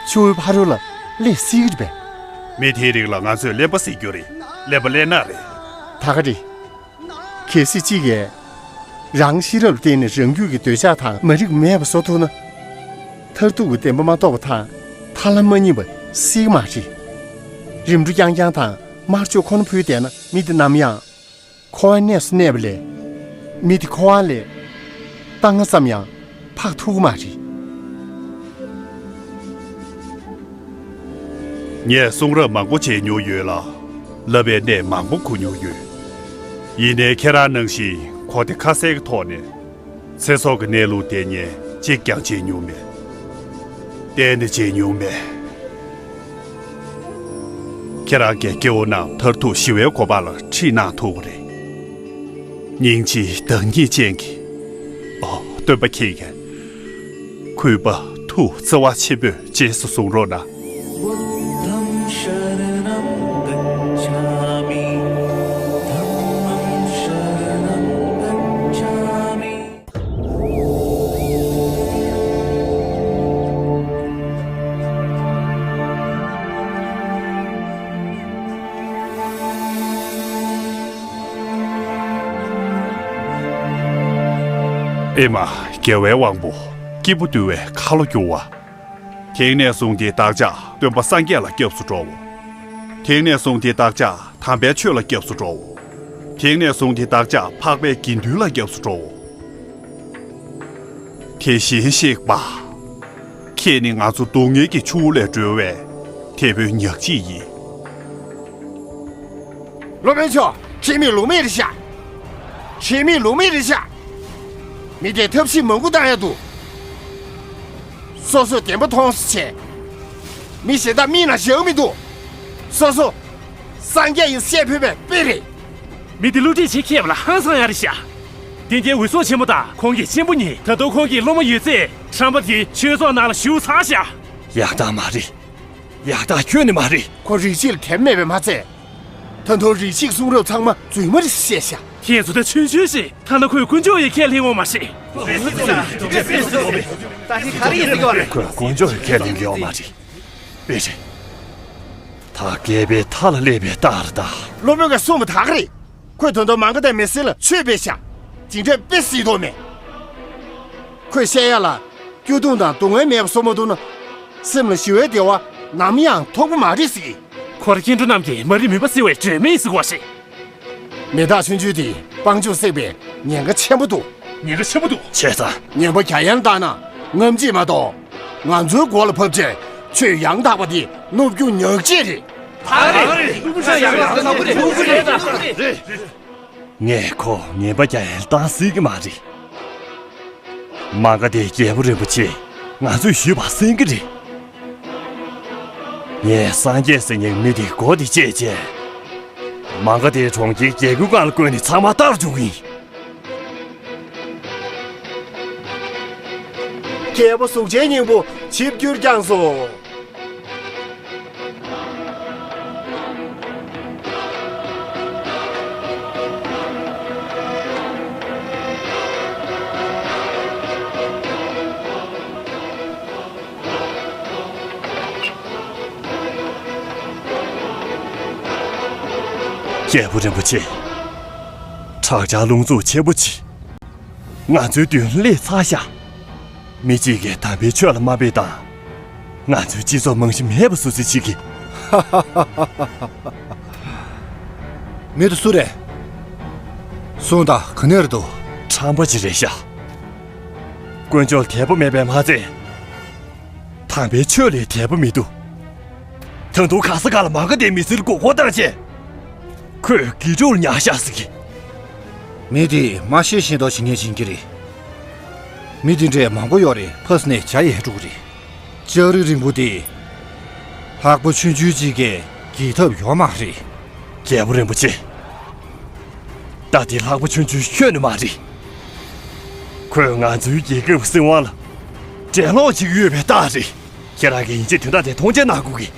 ཆུ་བོའི་ཕ་རོལ་ལ་སླེབས་སྲིད་ཀྱི་རེད་པས། མི་དེའི་རིགས་ལ་ང་ཚོས་གླེན་པ་ཟེར་རྒྱུ་རེད། གླེན་པ་གླེན་ནག་རེད། ད་ག་རེད། གལ་སྲིད་གཅིག་གིས། རང་ཤེས་རབ་ལ་བརྟེན་ནས་རང་རྒྱུད་ཀྱི་འདོད་ཆགས་དང་མ་རིག་པ་མེད་པ་བཟོ་ཐུབ་ན། མཐར་ཐུག་གི་བདེན་པ་མ་རྟོགས་པ་དང་ཐར་ལམ་མ་རྙེད་པ་སྲིད་ཀྱི་མ་རེད། རིམ་གྲོ་རྐྱང་རྐྱང་དང་དམར་མཆོད་ཁོ་ན་ཕུལ་བསྡད་ན་མི་དེ་ནམ་ཡང་། འཁོར་བའི་གནས་སུ་གནས་པ་ལས། མི་དེ་འཁོར་བ་ལས། རྟ་རྔ་ཙམ་ཡང་འཕགས་ཐུབ་ཀྱི་མ་རེད། ངས་གསུང་རབ་མང་པོ་མཇལ་མྱོང་ཡོད་ལ། བསླབ་པའི་གནས་མང་པོ་གོ་མྱོང་ཡོད། ཡིན་ནའི་ཁྱེད་རང་ནང་བཞིན་གོ་བདེ་ཁ་གསལ་གྱི་ཐོག་ནས། ཚེ་སྲོག་གི་གནས་ལུགས་དེ་ངས་གཅིག་ཀྱང་མཇལ་མྱོང་མེད། གཏན་ནས་མཇལ་མྱོང་མེད། ཁྱེད་རང་གིས་སྐྱེ་བོ་རྣམས་མཐར་ཐུག་ཞི་བའི་གོ་འཕང་ལ་ཁྲིད་གནང་ཐུབ་ཀྱི་རེད། སྙིང་རྗེའི་བདག་ཉིད་ཅན་གྱི། ཨོ། སྟོན་པ་ཁྱེད་ཀྱིས། གུས་པ་ཐུགས་བརྩེ་བ་ཆེན་པོས་རྗེས་སུ་བཟུང་རོགས་གནང་། ཨེ་མ། རྒྱལ་བའི་དབང་པོ། སྐྱེས་བུ་འདུལ་བའི་ཁ་ལོ་སྒྱུར་བ། དེང་ནས་བཟུང་སྟེ་བདག་ཅག་སྟོན་པ་སངས་རྒྱས་ལ་སྐྱབས་སུ་འགྲོའོ། དེང་ནས་བཟུང་སྟེ་བདག་ཅག་དམ་པའི་ཆོས་ལ་སྐྱབས་སུ་འགྲོའོ། དེང་ནས་བཟུང་སྟེ་བདག་ཅག་འཕགས་པའི་དགེ་འདུན་ལ་སྐྱབས་སུ་འགྲོའོ། དེ་བཞིན་གཤེགས་པ། ཁྱེད་ནི་ང་ཚོ་སྡུག་བསྔལ་གྱི་ཆུ་བོ་ལས་སྒྲོལ་བའི་དེད་དཔོན་ཉག་གཅིག་ཡིན། སློབ་དཔོན་མཆོག་ཁྲེལ་མེད་ལུགས་མེད་རེད་ཤག་ཁྲེལ་མེད་ལུགས་མེད་རེད་ཤག་མི་དེ་ཐབས་ཤེས་མང་པོ་བཏང་ཡ་འདུག་སོ་སོས་བདེན་པ་མཐོང་ས་བྱས། མི་གཞན་དག་མིག་ནང་བཞག་མི་འདུག་སོ་སོ་སངས་རྒྱས་ཡིན་ཟེར་ཕོད་པའི་དཔེ་རེད། མི་དེ་བསླུ་བྲིད་བྱེད་མཁས་པ་ལ་ཧང་སང་ཡ་རེད་ཤག་བསྟན་རྒྱལ་འོད་སྲུང་ཆེན་མོ་དང་ཁོང་གི་གཅེན་པོ་གཉིས། ད་དུང་ཁོང་གི་སློབ་མ་ཡོད་ཚད་ཁྲམ་པ་དེ་ཆོས་ཚོགས་ནང་ལ་ཞུགས་ཚར་ཤག་ཡག་རྟགས་མ་རེད། ཡག་རྟགས་ཁྱོན་ནས་མ་རེད། ཁོ་རིག་བྱེད་ལ་དད་པ་མེད་པས་མ་ཚད། ད་དུང་རིག་བྱེད་གསུང་རབ་ཚང་མ་རྫུན་མ་རེད་ཟེར་བཤད་ཤག་ཁྱེད་ཚོ་ད་ཆུང་ཆུང་ཞིག་ཐ་ན་ཁོས་དཀོན་མཆོག་ཡི་ཁས་ལེན་ཡོད་མ་རེད། ཁོས་དཀོན་མཆོག་ཡི་ཁས་ལེན་གྱི་ཡོད་མ་རེད། དཔེ་རེད། ད་རྒས་པའི་མཐའ་ལ་སླེབས་པའི་རྟགས་རེད་ད། སློབ་དཔོན་གྱིས་གསུངས་པ་དག་རེད། ཁོས་ད་དུང་མ་ག་དྷའི་མི་སེར་ལ་ཆོས་སྤེལ་ཤག་དེ་འདྲའི་དཔེ་སྲིད་དོ་མེད། ཁོས་བཤད་ཡ་ལ། སྐྱོ་གདུང་དང་སྡུག་བསྔལ་མེད་པ་བཟོ་མ་ཐུབ་ན། སེམས་ལ་ཞི་བའི་བདེ་བ་ནམ་ཡང་ཐོབ་ཀྱི་མ་རེད་ཟེར། ཁོ་ར་སྐྱེ་འགྲོ་རྣམས་ཀྱི་མ་རིག་མུན་པ་སེལ་བའི་སྒྲོན་མེ་ཡིན་ཟེར་བ་ཞིག་མེ་སྟག་ཆུང་ཆུང་དེས་སྤང་ལྗོངས་བསྲེགས་པའི་ཉེན་ཁ་ཆེན་པོ་འདུག་ཉེན་ཁ་ཆེན་པོ་འདུག་བྱས་ཙང་། ཉེན་པ་རྒྱ་ཡན་བཏང་ན་རྔམ་བརྗིད་མ་གཏོགས། ང་ཚོའི་མགོ་ལ་བབས་རྗེས་ཆོས་ཡང་དག་པ་དེ་ནུབ་རྒྱུ་ཉག་གཅིག་རེད། ད་རེད། ད་རེད། ད་རེད། ངས་ཁོ་ངན་པ་རྒྱག་ཡ་ལ་བཏང་སྲིད་ཀྱི་མ་རེད། མ་ག་དྷའི་རྒྱལ་པོ་རིན་པོ་ཆེས་ང་ཚོས་ཞུས་པ་གསན་གྱི་རེད། ངས་སངས་རྒྱས་ཟེར་མཁན་མི་དེའི་མགོ་དེ་བཅད་བྱས། མ་ག་དྷའི་གྲོང་ཁྱེར་རྒྱལ་ཁབ་ཁག་ལ་བཀོད་ནས་ཚང་མ་ལྟ་རུ་འཇུག་གི་ཡིན། རྒྱལ་པོ་གཟུགས་ཅན་སྙིང་པོ་ཆིབས་བསྒྱུར་བསྐྱངས་སོ། རྒྱལ་པོ་རིན་པོ་ཆེ། དྲག་ཆར་རླུང་འཚུབ་ཆེན་པོ་ཅིག་ང་ཚོའི་མདུན་སླེབས་ཚར་ཤག་མི་གཅིག་གིས་དམ་པའི་ཆོས་ལ་དམའ་འབེབས་དང་། ང་ཚོའི་སྤྱི་ཚོགས་རྨང་གཞི་མེད་པ་བཟོ་རྩིས་བྱེད་ཀྱི། མི་དེ་སུ་རེད། གསུངས་དང་། ག་ནས་རེད་འདུག་ཁྲམ་པ་ཅིག་རེད་ཤག་དཀོན་མཆོག་ལ་དད་པ་མེད་པས་མ་ཚད། དམ་པའི་ཆོས་ལ་དད་པ་མི་འདུག་ད་དུང་ག་ས་ག་ལ་མ་ག་དྷའི་མི་སེར་མགོ་སྐོར་བཏང་བྱས། ཁོས་དགེ་ཕྲུག་ལ་ཉར་ཤག་ཟེར་གི། མི་དེས་མ་ཤེས་བཞིན་དུ་བྱེད་ངན་བྱེད་ཀྱི་རེད། མི་དེ་འདྲས་མང་པོ་ཡོད་རེད། ཕར་ནས་བྱ་ཡི་ཧེ་འགྲོ་གི་རེད། ལྕགས་རི་རིང་པོ་དེ། ལྷགས་པ་ཆུང་ཆུང་གཅིག་གིས་འགེལ་ཐབས་ཡོད་མ་རེད། རྒྱལ་པོ་རིན་པོ་ཆེ། རྟ་དེ་ལྷགས་པ་ཆུང་ཆུང་ཁྱོན་ནས་མ་རེད། ཁོས་ང་ཚོའི་རྒྱལ་ཁབ་སྲིད་དབང་ལ་འགྲན་སློང་བྱེད་ཀྱི་ཡོད་པའི་རྟགས་རེད། ཁྱེད་རང་གིས་ཡིན་གཅིག་དོན་དག་དེ་མཐོང་ཆེན་གནང་དགོས་གི།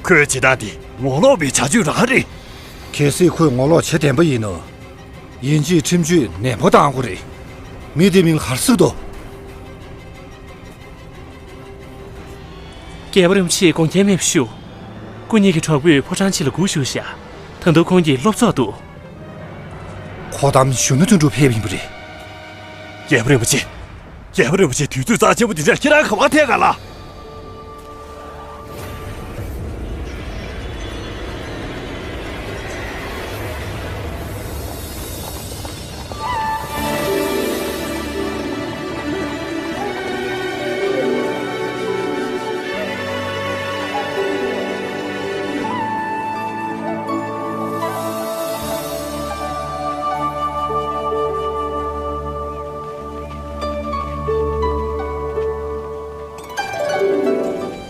ཁོའི་བྱེད་སྟངས་དེ་ངོ་ལོག་པའི་བྱ་སྤྱོད་རང་རེད། གལ་སྲིད་ཁོས་ངོ་ལོག་བྱེད་བདེན་པ་ཡིན་ན། ཡིན་གཅིག་ཁྲིམས་གཅོད་ནན་པོ་གཏང་དགོས་རེད། མི་དེའི་མིང་ལ་ག་རེ་ཟེར་འདུག་རྒྱལ་པོ་རིན་པོ་ཆེས་དགོངས་འགལ་མེད་པ་ཞུ། སྐུ་ཉིད་ཀྱི་གྲོགས་པོས་ཕོ་བྲང་ཕྱི་ལ་སྒུག་བཞུགས་ཤག་ད་དུང་ཁོང་གིས་སློབ་ཚོགས་འདུག་ཁོ་དང་གཞོན་ནུ་དོན་གྲུབ་ཕེབས་ཡིན་པ་རེད། རྒྱལ་པོ་རིན་པོ་ཆེ། རྒྱལ་པོ་རིན་པོ་ཆེ། དུས་ཚོད་རྩ་ཆེན་པོ་འདི་འདྲར་ཁྱེད་རང་ག་པར་ཐད་ག་ལ།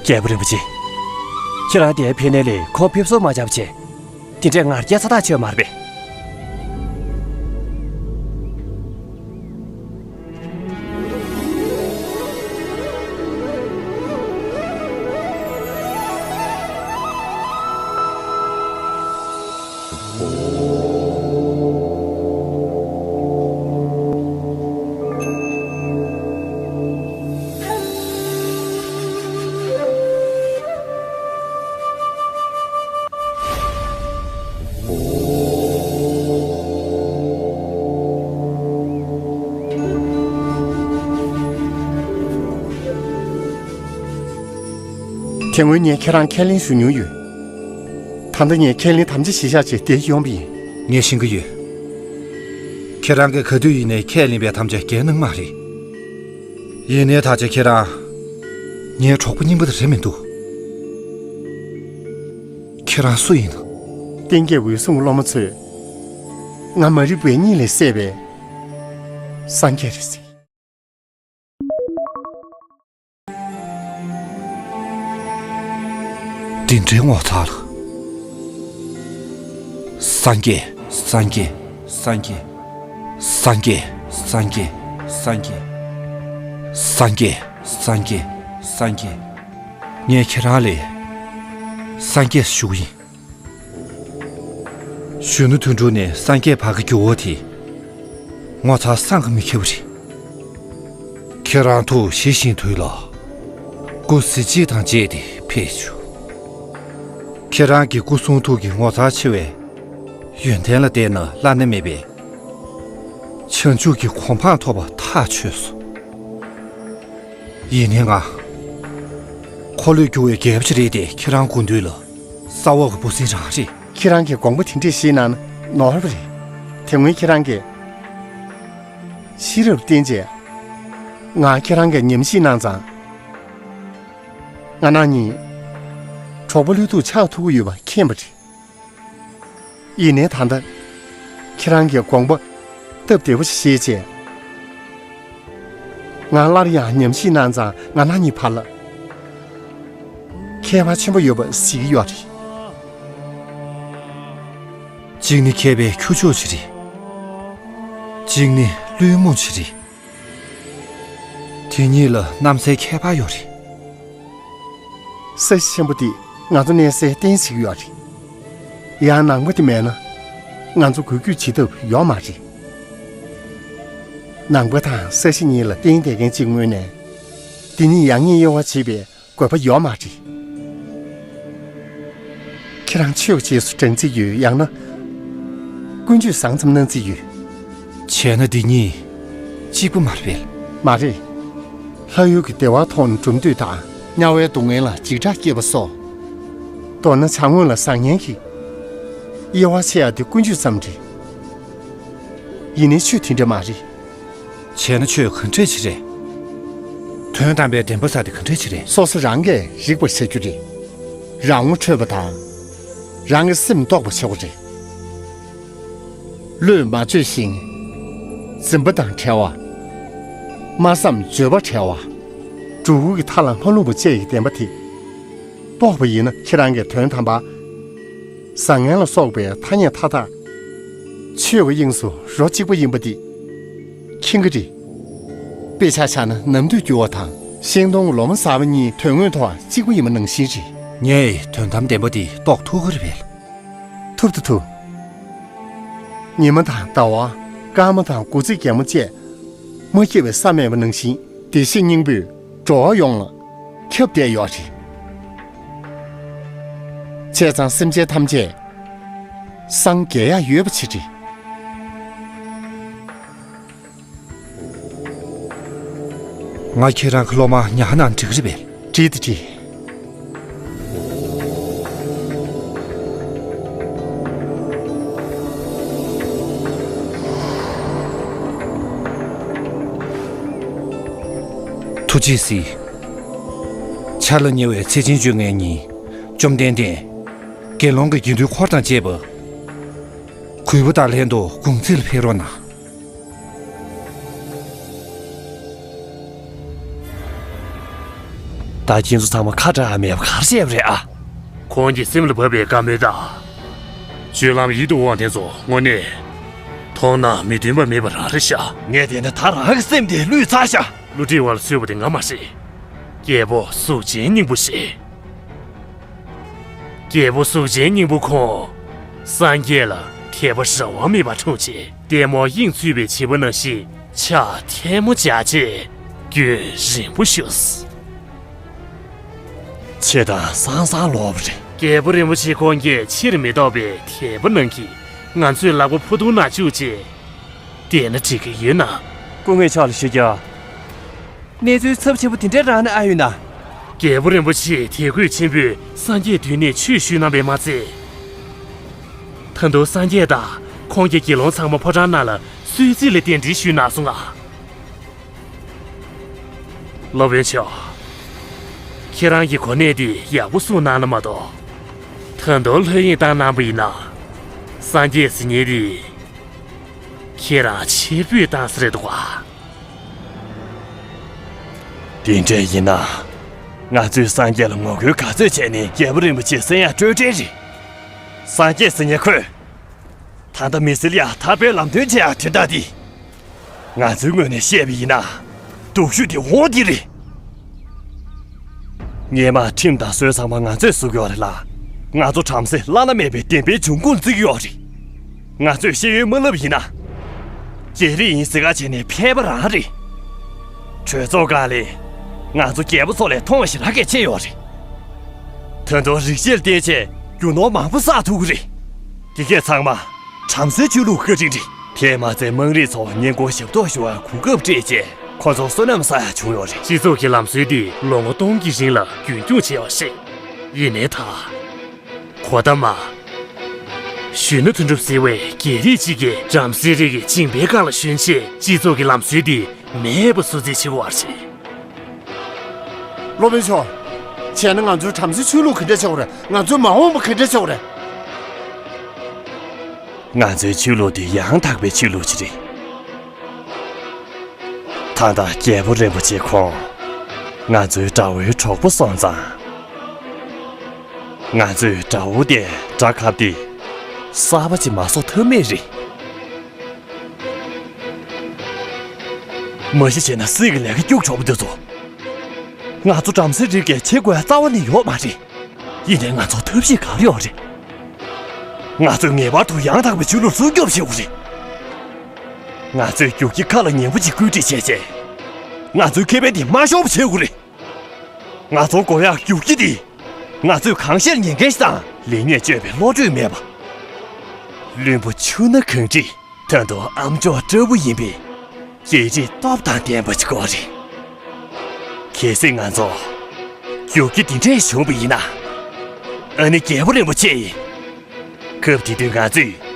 རྒྱལ་པོ་རིན་པོ་ཆེ། ཁྱེད་རང་དེར་ཕེབས་ནའི་ལས་ཁོང་ཕེབས་བསུ་མ་བྱས་པ་བྱས། དེ་འདྲའི་ངར་སྐད་ཚ་ཐག་ཆོད་མ་རེད་པས། དེ་སྔོན་ངས་ཁྱེད་རང་ཁས་ལེན་ཞུ་མྱོང་ཡོད། ད་ལྟ་ངས་ཁས་ལེན་དམ་བཅའ་གཞིར་བཞག་བྱས་འདིར་ཡོང་བ་ཡིན། ངས་ཤེས་ཀྱི་ཡོད། ཁྱེད་རང་གིས་ག་དུས་ཡིན་ནའི་ཁས་ལེན་པའི་དམ་བཅའ་འགལ་གནང་མ་རེད། ཡིན་ནའི་ད་ཆ་ཁྱེད་རང་ངའི་གྲོགས་པོ་རྙིང་པ་དེ་རེད་མི་འདུག་ཁྱེད་རང་སུ་ཡིན་ནམ། བསྟན་རྒྱས་འོད་སྲུང་སློབ་མ་ཚོས་ང་མ་རིག་པའི་གཉིད་ལས་སད་པའི་སངས་རྒྱས་རེད་ཟེར། འདི་འདྲའི་ངོ་མཚར། སངས་རྒྱས། སངས་རྒྱས། སངས་རྒྱས། སངས་རྒྱས། སངས་རྒྱས། སངས་རྒྱས། སངས་རྒྱས། སངས་རྒྱས། སངས་རྒྱས། ངས་ཁྱེད་རང་ལ་སངས་རྒྱས་ཞུ་གི་ཡིན། གཞོན་ནུ་དོན་གྲུབ་ནས་སངས་རྒྱས་བར་གྱི་འགྱུར་བ་དེ་ངོ་མཚར་བསམ་གྱིས་མི་ཁྱབ་པ་རེད། ཁྱེད་རང་ཐུགས་ཞི་བཞིན་དུས་ལ་སྐུ་གཟི་བརྗིད་དང་བཅས་ཏེ་ཕེབས་བྱུང་། ཁྱེད་རང་གི་སྐུ་གསུང་ཐུགས་ཀྱི་ངོ་མཚར་ཆེ་བའི་ཡོན་ཏན་ལ་བལྟས་ན་བླ་ན་མེད་པའི་བྱང་ཆུབ་ཀྱི་གོ་འཕང་ཐོབ་པ་ཐག་ཆོད་སོང་། ཡིན་ནའི་ང་འཁོར་ལོས་སྒྱུར་བའི་རྒྱལ་པོ་ཅིག་རེད་དེ། ཁྱེད་རང་དགོངས་དོན་ལ་ས་འོག་གི་འབུ་སྲིན་རང་རེད། ཁྱེད་རང་གིས་དགོངས་པ་དེ་འདྲས་བཞེས་གནང་ན་ནོར་བ་རེད། དེ་སྔོན་ཁྱེད་རང་གིས་ཤེས་རབ་བསྟན་རྗེས་ང་ཁྱེད་རང་གིས་ཉམས་ཞིབ་གནང་ཙང་། ང་རང་གཉིས་གྲོགས་པོ་ལྷོད་ཐུག་ཆགས་ཐུབ་ཀྱི་ཡོད་པ་མཁྱེན་པ་རེད། ཡིན་ནའི་ད་ལྟ་ཁྱེད་རང་གིས་དགོངས་པ་སྟབས་བདེ་པོ་ཞིག་བཞེས་རྗེས། ང་སླར་ཡང་ཉམས་ཞིབ་གནང་ཙང་ང་རང་གཉིས་བར་ལ་ཁྱད་པར་ཆེན་པོ་ཡོད་པ་གཟིགས་ཀྱི་ཡོད་རེད། གཅིག་ནི་མཁས་པའི་ཁྱུ་མཆོག་ཅིག་རེད། གཅིག་ནི་བླུན་རྨོངས་ཅིག་རེད། དེ་གཉིས་ལ་གནམ་སའི་ཁྱད་པར་ཡོད་རེད། ས་གཞི་ཆེན་པོ་འདི་ང་ཚོ་གནས་སའི་རྟེན་བྱེད་ཀྱི་ཡོད་རེད། ཡང་ནང་པ་དེ་མེད་ན་ང་ཚོ་འགུལ་སྐྱོད་བྱེད་ཐབས་ཡོད་མ་རེད། ནང་པ་དང་ས་གཞི་གཉིས་ལ་བརྟེན་བསྡད་མཁན་གཅིག་ངོས་ནས་འདི་གཉིས་ཡང་སྙིང་གཡེང་བ་བྱེད་པའི་དགོས་པ་ཡོད་མ་རེད། ཁྱེད་རང་ཆོས་ཀྱི་རྗེས་སུ་འབྲང་རྩིས་ཡོད། ཡང་ན་ཀུན་སྤྱོད་བཟང་ཙམ་གནང་རྩིས་ཡོད། བྱས་ན་འདི་གཉིས་གཅིག་པ་མ་རེད་པས། མ་རེད། ལྷ་ཡུལ་གྱི་བདེ་བ་མཐོང་ནས་འགྲུབ་འདོད་དང་། དམྱལ་བའི་སྡུག་བསྔལ་ལ་འཇིགས་སྐྲག་སྐྱེས་པ་སོགས། མདོར་ན་བྱ་དངོས་ལ་བཟང་ངན་གྱི་དབྱེ་བ་ཕྱེ་ཡ་དེ་ཀུན་སྤྱོད་ཙམ་རེད། ཡིན་ནའི་ཆོས་དེ་འདྲ་མ་རེད། བྱས་ན་ཆོས་ག་འདྲས་ཅིག་རེད། དོན་དམ་པའི་བདེན་པ་ཟེར་དེ་ག་འདྲས་ཅིག་རེད། སོ་སོ་རང་གིས་རིག་པར་བྱ་རྒྱུ་རེད། རང་ངོ་འཕྲོད་པ་དང་། རང་གི་སེམས་རྟོགས་པ་བྱ་དགོས་རེད། བློས་མ་བཅོས་ཤིང་། འཛིན་པ་དང་བྲལ་བ། སྨྲ་བསམ་བརྗོད་པ་བྲལ་བ། སྒྲོ་སྐུར་གྱི་མཐའ་ལ་མ་ལྷུང་བ་བཅས་ཀྱི་བདེན་པ་དེ་རྟོགས་པ་ཡིན་ན། ཁྱེད་རང་གིས་དོན་དམ་པར་བཟང་ངན་ལ་སོགས་པའི་ཐ་སྙད་མཐའ་དག་ཆོས་ཀྱི་དབྱིངས་སུ་རོ་གཅིག་པ་ཡིན་པ་འདི་མཁྱེན་གྱི་རེད། དཔེ་ཆ་བཞག་ན་ནམ་དུས་འགྱུར་བ་དང་ཤིང་སྡོང་གི་ལོ་མ་གསར་པ་གཉིས་དོན་དངོས་ཐོག་གཅིག་པ་ཡིན་པ་ནང་བཞིན་རེད། ངས་དོན་དམ་བདེན་པ་འདི་རྟོགས་ཐུབ་ཀྱི་རེད་པས། ཐུབ་ད་ཐུབ། ཉི་མ་དང་ཟླ་བ། སྐར་མ་དང་དགུ་ཚིགས་རྒྱལ་མོ་བཅས་མ་སྐྱེས་པའི་ས་མེད་པ་ནང་བཞིན་བདེ་གཤེགས་སྙིང་པོས་འགྲོ་བ་ཡོངས་ལ་ཁྱབ་བསྡད་ཡོད་རེད། བྱས་ཙང་སེམས་ཅན་ཐམས་ཅད་སངས་རྒྱས་ཡག་ཡོད་པ་ཅིག་རེད། ང་ཁྱེད་རང་གི་སློབ་མ་ཉར་ན་འགྲིག་གི་རེད་པས། འགྲིག་ད་འགྲིག། ཐུགས་རྗེས་གཟིགས། འཆར་ལ་ཉེ་བའི་ཚེས་ཆེན་བཅོ་ལྔའི་ཉིན། བཅོམ་ལྡན་འདས་དགེ་སློང་གི་དགེ་འདུན་འཁོར་དང་བཅས་པ་གུས་པ་དང་ལྷན་དུ་དགུང་ཚིགས་ལ་ཕེབས་རོགས་གནང་། ད་ཁྱེད་ཚོ་ཚང་མ་ཁ་གྲག་མེད་པ་ག་རེ་བྱས་པ་རེད་ཨ། ཁོང་གི་སེམས་ལ་བབས་པའི་བཀའ་མོལ་དང་། སྤྱོད་ལམ་ཡིད་དུ་འོང་བ་དེ་ཚོ་དངོས་གནས་མཐོང་ན་མི་མཐུན་པ་མེད་པ་རང་རེད་ཤག་ངས་བལྟས་ན་ད་རང་གི་སེམས་དེ་བསླུས་ཚར་ཤག་བསླུ་བྲིད་བ་ལ་གསོལ་བ་དེ་ང་མ་རེད། རྒྱལ་པོ་གཟུགས་ཅན་སྙིང་པོ་ཞེས། རྒྱལ་པོ་གཟུགས་ཅན་སྙིང་པོ་ཁོང་། སངས་རྒྱས་ལ་དད་པ་རང་དབང་མེད་པར་འཁྲུངས་རྗེས། ལྟད་མོ་དབྱིངས་ཚུད་པའི་བྱིས་པ་ནང་བཞིན་ཕྱག་ཐལ་མོ་སྦྱར་རྗེས་རྒྱུན་རིང་པོ་བཞུགས། ཆེ་དང་སང་སང་ལོག་པ་རེད། རྒྱལ་པོ་རིན་པོ་ཆེ་ཁོང་གིས་ཕྱིར་མི་ལྡོག་པའི་དད་པ་གནང་གིས་ང་ཚོའི་ལག་པ་ཕུ་ཐུང་ནང་བཅུག་རྗེས། བལྟས་ན་འགྲིག་གི་ཡོད་ན། སྐུ་ངོ་ཕྱག་ལ་བཞི་བརྒྱ། གནས་ཚུལ་ཚབས་ཆེན་པོ་དེ་འདྲ་རང་ནས་ཨ་ཡོད་ན། རྒྱལ་པོ་རིན་པོ་ཆེས་དད་གུས་ཆེན་པོས་སངས་རྒྱས་མདུན་ནས་ཆོས་ཞུས་གནང་བས་མ་ཚད། ད་དུང་སངས་རྒྱས་དང་ ཁོང་གིས་དགེ་སློང་ཚང་མ་ཕོ་བྲང་ནང་ལ་གསོལ་ཚིགས་ལ་རྟེན་འབྲེལ་ཞུས་གནང་སོང་ང་། སློབ་དཔོན་མཆོག་ཁྱེད་རང་གི་གོ་གནས་འདི་ཡག་པོ་སྲུང་གནང་ན་མ་གཏོགས། ད་དུང་ལྷོད་གཡེང་བཏང་གནང་པ་ཡིན་ན། སངས་རྒྱས་ཟེར་མཁན་འདི་ཁྱེད་རང་ཕྱིར་འབུད་བཏང་ས་རེད་འདུག་ག། དེ་འདྲ་ཡིན་ན། ང་ཚོས་སངས་རྒྱས་ལ་ངོ་རྒོལ་ག་ཚོད་བྱས་ནས་རྒྱལ་པོ་རིན་པོ་ཆེ་གསོན་ཡག་སྤྲོད་བྲལ་རེད། སངས་རྒྱས་ཟེར་མཁན་ཁོས། ད་ལྟ་མི་སེར་ལ་ཐར་པའི་ལམ་སྟོན་བྱེད་ཡག་དོན་དག་འདི། ང་ཚོའི་ངོས་ནས་བཤད་པ་ཡིན་ན། སྡུག་ཤོས་དེ་འོ་འདི་རེད། སྔོན་མ་ཁྲིམས་དང་སྲོལ་ཚང་མ་ང་ཚོས་བཟོ་གི་ཡོད་རེད་ལ། ང་ཚོ་བྲམ་ཟེ་བླ་ན་མེད་པའི་བདེན་པའི་འབྱུང་ཁུངས་བརྩི་གི་ཡོད་རེད། ང་ཚོས་ཤེས་ཡོན་མ་བསླབས་ཡིན་ན། རྒྱལ་རིགས་ཡིན་ཟེར་ཁ་བྱས་ནས་ཕལ་པ་རང་རེད། གྲོས་ཚོགས་སྒང་ལ། ང་ཚོ་རྒྱལ་པོ་ཚོ་ལས་མཐོང་བ་ཞེ་དྲག་གལ་ཆེ་ཡོད་རེད། ད་དུང་རིག་བྱེད་ལ་བརྟེན་བྱས་རྒྱུ་ནོར་མང་པོ་བསགས་ཐུབ་ཀྱི་རེད། དེ་གས་ཚང་མ་བྲམ་ཟེའི་ཆོས་ལུགས་བཀའ་དྲིན་རེད། དེས་མ་ཚད་དམངས་རིགས་ཚོ་ཉེན་ཁར་ཞབས་ཏོག་ཞུ་བར་གོ་སྐབས་སྤྲད་བྱས་ཁོ་ཚོར་བསོད་ནམས་བསགས་ཡག་བྱུང་ཡོད་རེད། སྤྱི་ཚོགས་ཀྱི་ལམ་སྲོལ་འདི་ལོ་ངོ་སྟོང་གི་རིང་ལ་རྒྱུན་འཁྱོངས་བྱས་པ་རེད། ཡིན་ནའི་ད། གོ་ད་མ། གཞོན་ནུ་དོན་གྲུབ་ཟེར་བའི་རྒྱལ་རིགས་གཅིག་གིས་བྲམ་ཟེ་རིགས་ཀྱི་སྦྱིན་པའི་སྒང་ལ་ཞོན་བྱས་སྤྱི་ཚོགས་ཀྱི་ལམ་སྲོལ་འདི་མེད་པ་བཟོ་རྩིས་བྱེད་དགོས་པ་རེད། སློབ་དཔོན་མཆོག་བྱས་ན་ང་ཚོའི་བྲམ་ཟེ་ཆོས་ལུགས་ག་འདྲ་བྱེད་དགོས་རེད། ང་ཚོའི་མ་འོངས་པ་ག་འདྲ་བྱེད་དགོས་རེད། ང་ཚོའི་ཆོས་ལུགས་འདི་ཡང་དག་པའི་ཆོས་ལུགས་ཅིག་རེད། ད་ལྟ་རྒྱལ་པོ་རིན་པོ་ཆེ་ཁོང་ང་ཚོའི་དགྲ་བོའི་གྲོགས་པོ་སོང་ཙང་། ང་ཚོས་དགྲ་བོ་དེ་དགྲ་ཁབ་སྟེ་གསར་པ་ཅིག་མ་བཟོ་ཐབས་མེད་རེད། མ་གཞི་བྱས་ན་སྲིད་ཀྱི་ལས་ཀ་སྐྱུག་བྲོ་པོ་འདི་ཚོ། ང་ཚོ་བྲམ་ཟེ་རིགས་ཀྱིས་བྱེད་དགོས་རྩ་བ་ནས་ཡོད་མ་རེད། ཡིན་ནའི་ང་ཚོར་ཐབས་ཤེས་ག་རེ་ཡོད་རེད། ང་ཚོས་ངེས་པར་དུ་ཡང་དག་པའི་ཆོས་ལུགས་སྲུང་སྐྱོབ་བྱེད་དགོས་རེད། ང་ཚོས་རྒྱུག་ཁྱི་ཁ་ལ་ཉན་པོ་ཅིག་བཀོད་སྒྲིག་བྱས་རྗེས། ང་ཚོའི་ཁེ་ཕན་དེ་མ་ཤོར་བ་བྱེད་དགོས་རེད། ང་ཚོར་དགོས་ཡག་རྒྱུག་ཁྱི་དེ། ང་ཚོས་གང་ཤར་ཉན་མཁན་ཞིག་དང་། ལེགས་ཉེས་དཔྱོད་པའི་བློ་གྲོས་མེད་པ། བླུན་པོ་ཆུ་སྣ་གངས་རི། ད་དུང་ཨ་མཆོག་ལྟ་བུ་ཡིན་པའི་རྒྱལ་རིགས་སྟོབས་དང་ལྡན་པ་ཅིག་དགོས་རེད། གལ་སྲིད་ང་ཚོ་རྒྱུག་ཁྱི་འདི་འདྲས་བྱུང་བ་ཡིན་ན། ཨ་ནི་རྒྱལ་པོ་རིན་པོ་ཆེ་ཡིས་སྐབས་དེ་དུས་ང་ཚོས་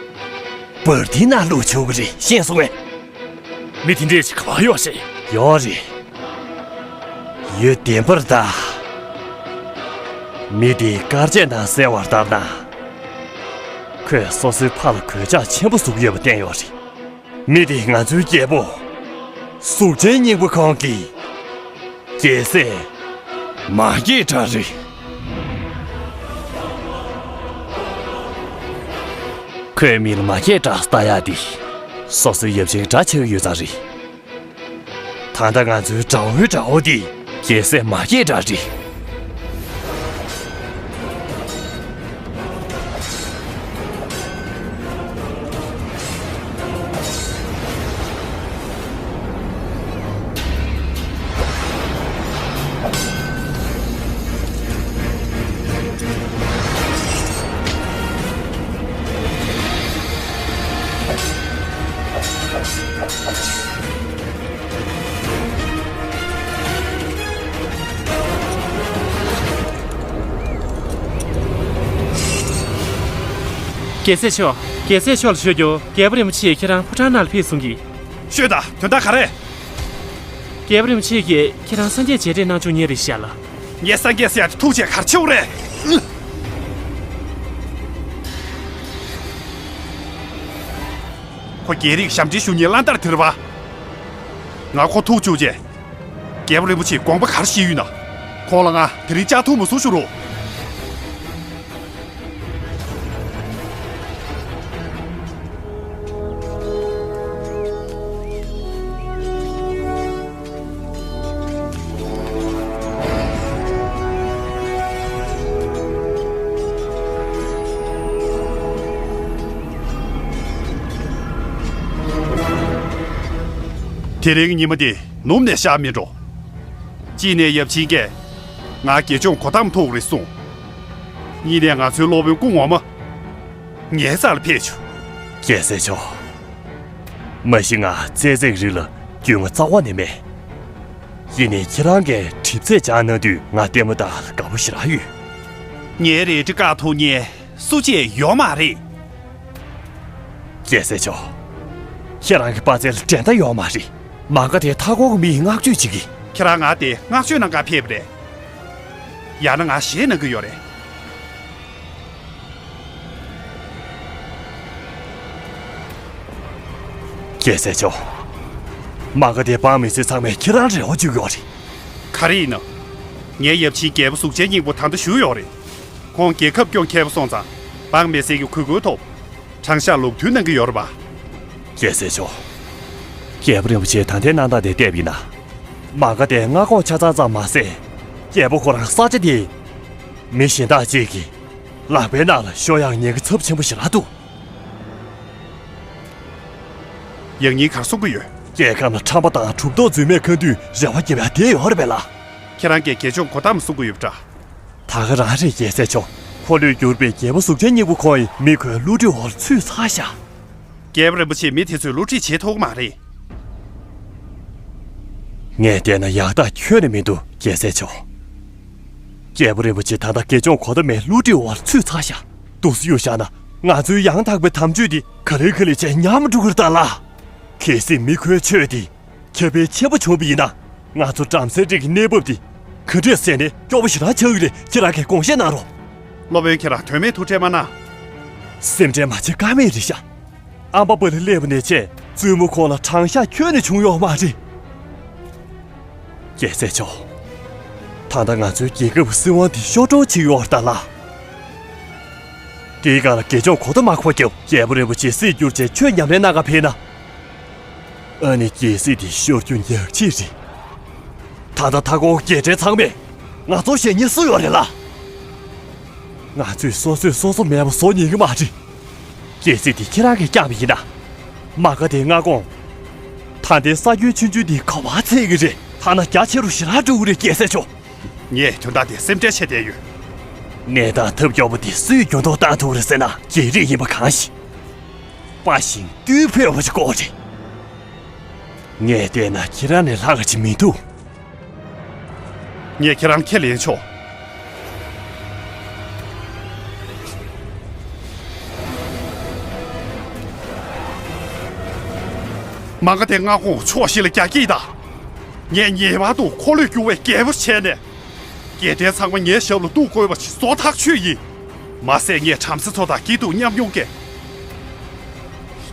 འབར་མདེལ་ནང་བླུགས་ཆོག་གི་རེད། ཤེས་སོང་ངས། མི་དེ་འདྲས་ཅིག་ག་པར་ཡོད་ཤེས། ཡོད་རེད། ཡུལ་བདེན་པར་གདའ། མི་དེའི་དཀར་ཆས་ནང་གསལ་བར་ལྟར་ན། ཁོས་སོ་སོའི་ཕ་ལ་གོད་ཆག་ཆེན་པོ་བཟོ་གི་ཡོད་པ་བསྟན་ཡོད་རེད། མི་དེ་ང་ཚོའི་རྒྱལ་པོ། གཟུགས་ཅན་སྙིང་པོ་ཁོང་གི་རྒྱལ་སྲས་མ་སྐྱེས་དགྲ་རེད། ཁོས་མི་ལ་མ་སྐྱེས་དགྲ་ལྟ་ཡག་འདི་སོ་སོའི་ཡབ་ཆེན་དགྲ་ཆགས་ཡོད་ཙང་རེད། ད་ལྟ་ང་ཚོའི་དགྲ་བོའི་དགྲ་བོ་འདི་རྒྱལ་སྲས་མ་སྐྱེས་དགྲ་རེད། རྒྱལ་སྲས་མཆོག་རྒྱལ་སྲས་མཆོག་ལ་ཤོད་རྒྱུ། རྒྱལ་པོ་རིན་པོ་ཆེས་ཁྱེད་རང་ཕོ་བྲང་ནང་ལ་ཕེབས་གསུང་གི། ཤོད་དང་། དོན་དག་ག་རེ། རྒྱལ་པོ་རིན་པོ་ཆེ་གིས་ཁྱེད་རང་སངས་རྒྱས་མཇལ་འཕྲད་གནང་བཅུག་མཁན་རེད་ཤག་ལ། ངས་སངས་རྒྱས་ཟེར་ཡག་དེ་ཐུག་བྱས་ག་རེ་བྱེད་དགོས་རེད། ཁོ་རྒྱལ་རིགས་ཞབས་འདྲེན་ཞུ་མཁན་བླ་དར་དེ་རེད་པ། ང་ཁོ་ཐུག་བཅུག་རྗེས། རྒྱལ་པོ་རིན་པོ་ཆེས་དགོངས་པ་ག་རེ་བཞེས་ཡོད་ན། ཁོང་ལ་ང་དེ་རིང་ལྕགས་ཐུག་མ་བཟོ་ཞུ་རོགས། དེ་རིང་ཉི་མ་འདི་ནུབ་ནས་ཤར་མི་འགྲོ། གཅིག་ནས་ཡབ་ཆེན་གྱིས་ང་དགེ་སྦྱོང་གོ་ཏམ་ཐུག་རེད་གསུངས། གཉིས་ནས་ང་ཚོའི་སློབ་དཔོན་སྐུ་ངོ་མ་ངའི་རྩ་ལ་ཕེབས་བྱུང་། རྒྱལ་སྲས་མཆོག་མ་གཞི་ང་བཙན་བྱོལ་རིགས་ལ་རྒྱུས་མངའ་རྩ་བ་ནས་མེད། ཡིན་ནའི་ཁྱེད་རང་གིས་གྲིབ་ཚད་སྦྱངས་གནང་དུས་ང་ལྟད་མོ་ལྟ་དགའ་པོ་ཞེ་དྲག་ཡོད། ངའི་རལ་གྲི་བཀག་ཐུབ་མཁན་སུ་གཅིག་ཡོད་མ་རེད། རྒྱལ་སྲས་མཆོག་ཁྱེད་རང་གི་དཔའ་རྩལ་འགྲན་ཟླ་ཡོད་མ་རེད། མ་ག་དེ་མཐའ་འཁོར་གྱི་མི་ཡིས་བསྔགས་བརྗོད་བྱེད་ཀྱི། ཁྱེད་རང་ང་དེ་བསྔགས་བརྗོད་གནང་གར་ཕེབས་པ་རེད། ཡང་ན་ང་གཞས་གནང་གི་ཡོད་རེད། རྒྱལ་སྲས་མཆོག་མ་ག་དེ་འབངས་མི་སེར་ཚང་མས་ཁྱེད་རང་རེ་བ་བཅོལ་གྱི་ཡོད་རེད། ག་རེ་ཡིན་ནམ། ངའི་ཡབ་ཆེན་རྒྱལ་པོ་གཟུགས་ཅན་སྙིང་པོ་ད་ལྟ་བཞུགས་ཡོད་རེད། ཁོང་རྒྱལ་ཁབ་སྐྱོང་མཁས་པོ་སོང་ཙང་། འབངས་མི་སེར་གྱི་གུས་བཀུར་ཐོབ། དྲང་གཞག་ལུགས་མཐུན་གནང་གི་ཡོད་རེད་པ། རྒྱལ་སྲས་མཆོག་རྒྱལ་པོ་རིན་པོ་ཆེས་ད་ལྟའི་གནས་སྟངས་དེ་བལྟས་པ་ཡིན་ན། མ་ག་དེ་མངའ་ཁོངས་ཆ་ཚང་ཙམ་མ་ཟད། རྒྱལ་པོ་ཁོ་རང་ས་ཆ་དེའི་མི་གཞན་དག་ཅིག་གི་ལག་པའི་ནང་ལ་ཤོར་ཡག་ཉེན་ཁ་ཚབས་ཆེན་པོ་ཞེ་དྲག་འདུག་ཡང་སྙིང་གར་གསུང་གི་ཡོད། རྒྱལ་ཁམས་ལ་ཁྲམ་པ་དང་གྲུབ་ཐོབ་རྫུན་མས་ཁ་མདུན་རེ་བ་རྒྱབ་ཡ་དེ་ཡོད་རེད་པས་ལགས། ཁྱེད་རང་གིས་དགེ་སྦྱོང་གོ་ཏམ་གསུང་གི་ཡོད་པ་འདྲ། ད་ག་རང་རེད་རྒྱལ་སྲས་མཆོག་འཁོར་ལོས་སྒྱུར་བའི་རྒྱལ་པོ་གཟུགས་ཅན་སྙིང་པོ་ཁོང་ཡིས་མི་ཁོའི་བསླུ་བྲིད་འོག་ཚུད་ཚར་ཤག་རྒྱལ་པོ་རིན་པོ་ཆེས་མི་དེ་ཚོས་བསླུ་བྲིད་བྱེད་ཐུབ་ཀྱི་མ་རེད། ངས་བལྟས་ན་ཡག་རྟགས་ཁྱོན་ནས་མི་འདུག་རྒྱལ་སྲས་མཆོག་རྒྱལ་པོ་རིན་པོ་ཆེ་ད་ལྟ་དགེ་སྦྱོང་གོ་ཏམ་མའི་བསླུ་བྲིད་འོག་ཚུད་ཚར་ཤག་འདུག་སེ་གཡུག་བཞག་ན་ང་ཚོའི་ཡང་དག་པའི་དམ་ཆོས་འདི་ག་ལེ་ག་ལེ་བྱས་ཉམས་འགྲོ་གི་རེད་ད་ལགས། གལ་སྲིད་མི་ཁོའི་ཆོས་འདི་ཁྱབ་སྤེལ་ཆེན་པོ་བྱུང་བ་ཡིན་ན། ང་ཚོ་བྲམ་ཟེ་རིགས་ཀྱི་གནས་བབ་འདི་ག་འདྲས་སེ་ནས་སྐྱོ་པོ་ཞེ་དྲག་ཆགས་ཀྱི་རེད། ཁྱེད་རང་གིས་དགོངས་བཞེས་གནང་རོགས། སློབ་དཔོན་ཁྱེད་རང་དོན་མེད་ཐུགས་ཁྲལ་མ་གནང་། སེམས་ཁྲལ་མ་བྱེད་ཀ་མེད་རེད་ཤག་ཨམ་པ་པ་ལ་སླེབས་པ་ནས་བྱས་བཙུན་མོ་ཁོང་ལ་དྲང་གཞག་ཁྱོན་ནས་བྱུང་ཡོད་མ་རེད། རྒྱལ་སྲས་མཆོག་ད་ལྟ་ང་ཚོའི་རྒྱལ་ཁབ་སྲིད་དབང་འདི་ཤོར་འགྲོ་ཆེ་ཡོད་རེད་ད་ལགས། དེའི་སྒང་ལ་དགེ་སྦྱོང་གོ་ཏམ་མ་ཁོ་རྒྱབ་རྒྱལ་པོ་རིན་པོ་ཆེ་སྲིད་བསྒྱུར་བྱས་ཆོས་ཉམས་ལེན་གནང་ག་ཕེབས་ན། ཨ་ནི་རྒྱལ་སྲིད་འདི་ཤོར་རྒྱུ་ཉག་གཅིག་རེད། ད་ལྟ་མཐའ་འཁོར་རྒྱལ་ཕྲན་ཚང་མས་ང་ཚོར་ཞེད་སྣང་སུ་ཡོད་རེད་ལགས། ང་ཚོས་སོ་སོས་སོ་སོ་མེད་པ་བཟོ་ཉན་གི་མ་རེད། རྒྱལ་སྲིད་འདི་ཁྱེད་རང་གིས་བསྐྱངས་པ་ཡིན་ན། མ་ག་དེའི་མངའ་ཁོངས། ད་ལྟའི་ས་ཁྱོན་ཆུང་ཆུང་འདི་ག་པར་འཚོལ་གི་རེད། ཐ་ན་རྒྱ་ཆེ་རུ་ཞེ་དྲག་འགྲོ་གི་རེད་རྒྱལ་སྲས་མཆོག་ངས་དོན་དག་དེ་སེམས་ཁྲལ་བྱས་བསྡད་ཡོད། གནས་སྟངས་ཐབས་སྐྱོ་པོ་འདི་སུས་འགྱུར་ལྡོག་བཏང་ཐུབ་རེད་ཟེར་ན་རྒྱལ་རིགས་ཡིན་པ་གང་ཞིག་དཔའ་ཞིང་རྟུལ་ཕོད་པ་ཞིག་དགོས་རེད། ངས་བལྟས་ན་ཁྱེད་རང་ལས་ལྷག་ག་ཅིག་མི་འདུག་ངས་ཁྱེད་རང་ཁས་ལེན་ཆོག་མ་ག་དེ་མངའ་ཁོངས་ཕྱོགས་བཞི་ལ་རྒྱ་སྐྱེད་དང་། ངས་ངེས་པར་དུ་འཁོར་ལོས་སྒྱུར་བའི་རྒྱལ་པོ་བྱས་ནས། རྒྱལ་ཕྲན་ཚང་མ་ངའི་ཞབས་ལ་གཏུག་དགོས་པ་ཞིག་བཟོ་ཐག་ཆོད་ཡིན། མ་ཟད་ངས་བྲམ་ཟེ་ཚོ་དང་སྐྱིད་སྡུག་མཉམ་མྱོང་གི་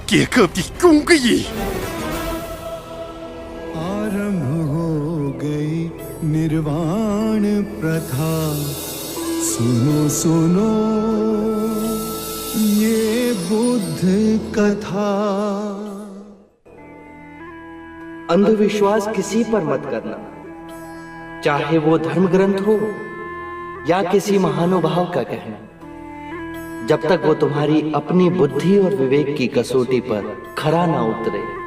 རྒྱལ་ཁབ་འདི་སྐྱོང་གི་ཡིན། आरंभ हो गई निर्वाण प्रथा। सुनो सुनो ये बुद्ध कथा। अंधविश्वास किसी पर मत करना, चाहे वो धर्म ग्रंथ हो या किसी महानुभाव का कहना, जब तक वो तुम्हारी अपनी बुद्धि और विवेक की कसौटी पर खरा ना उतरे।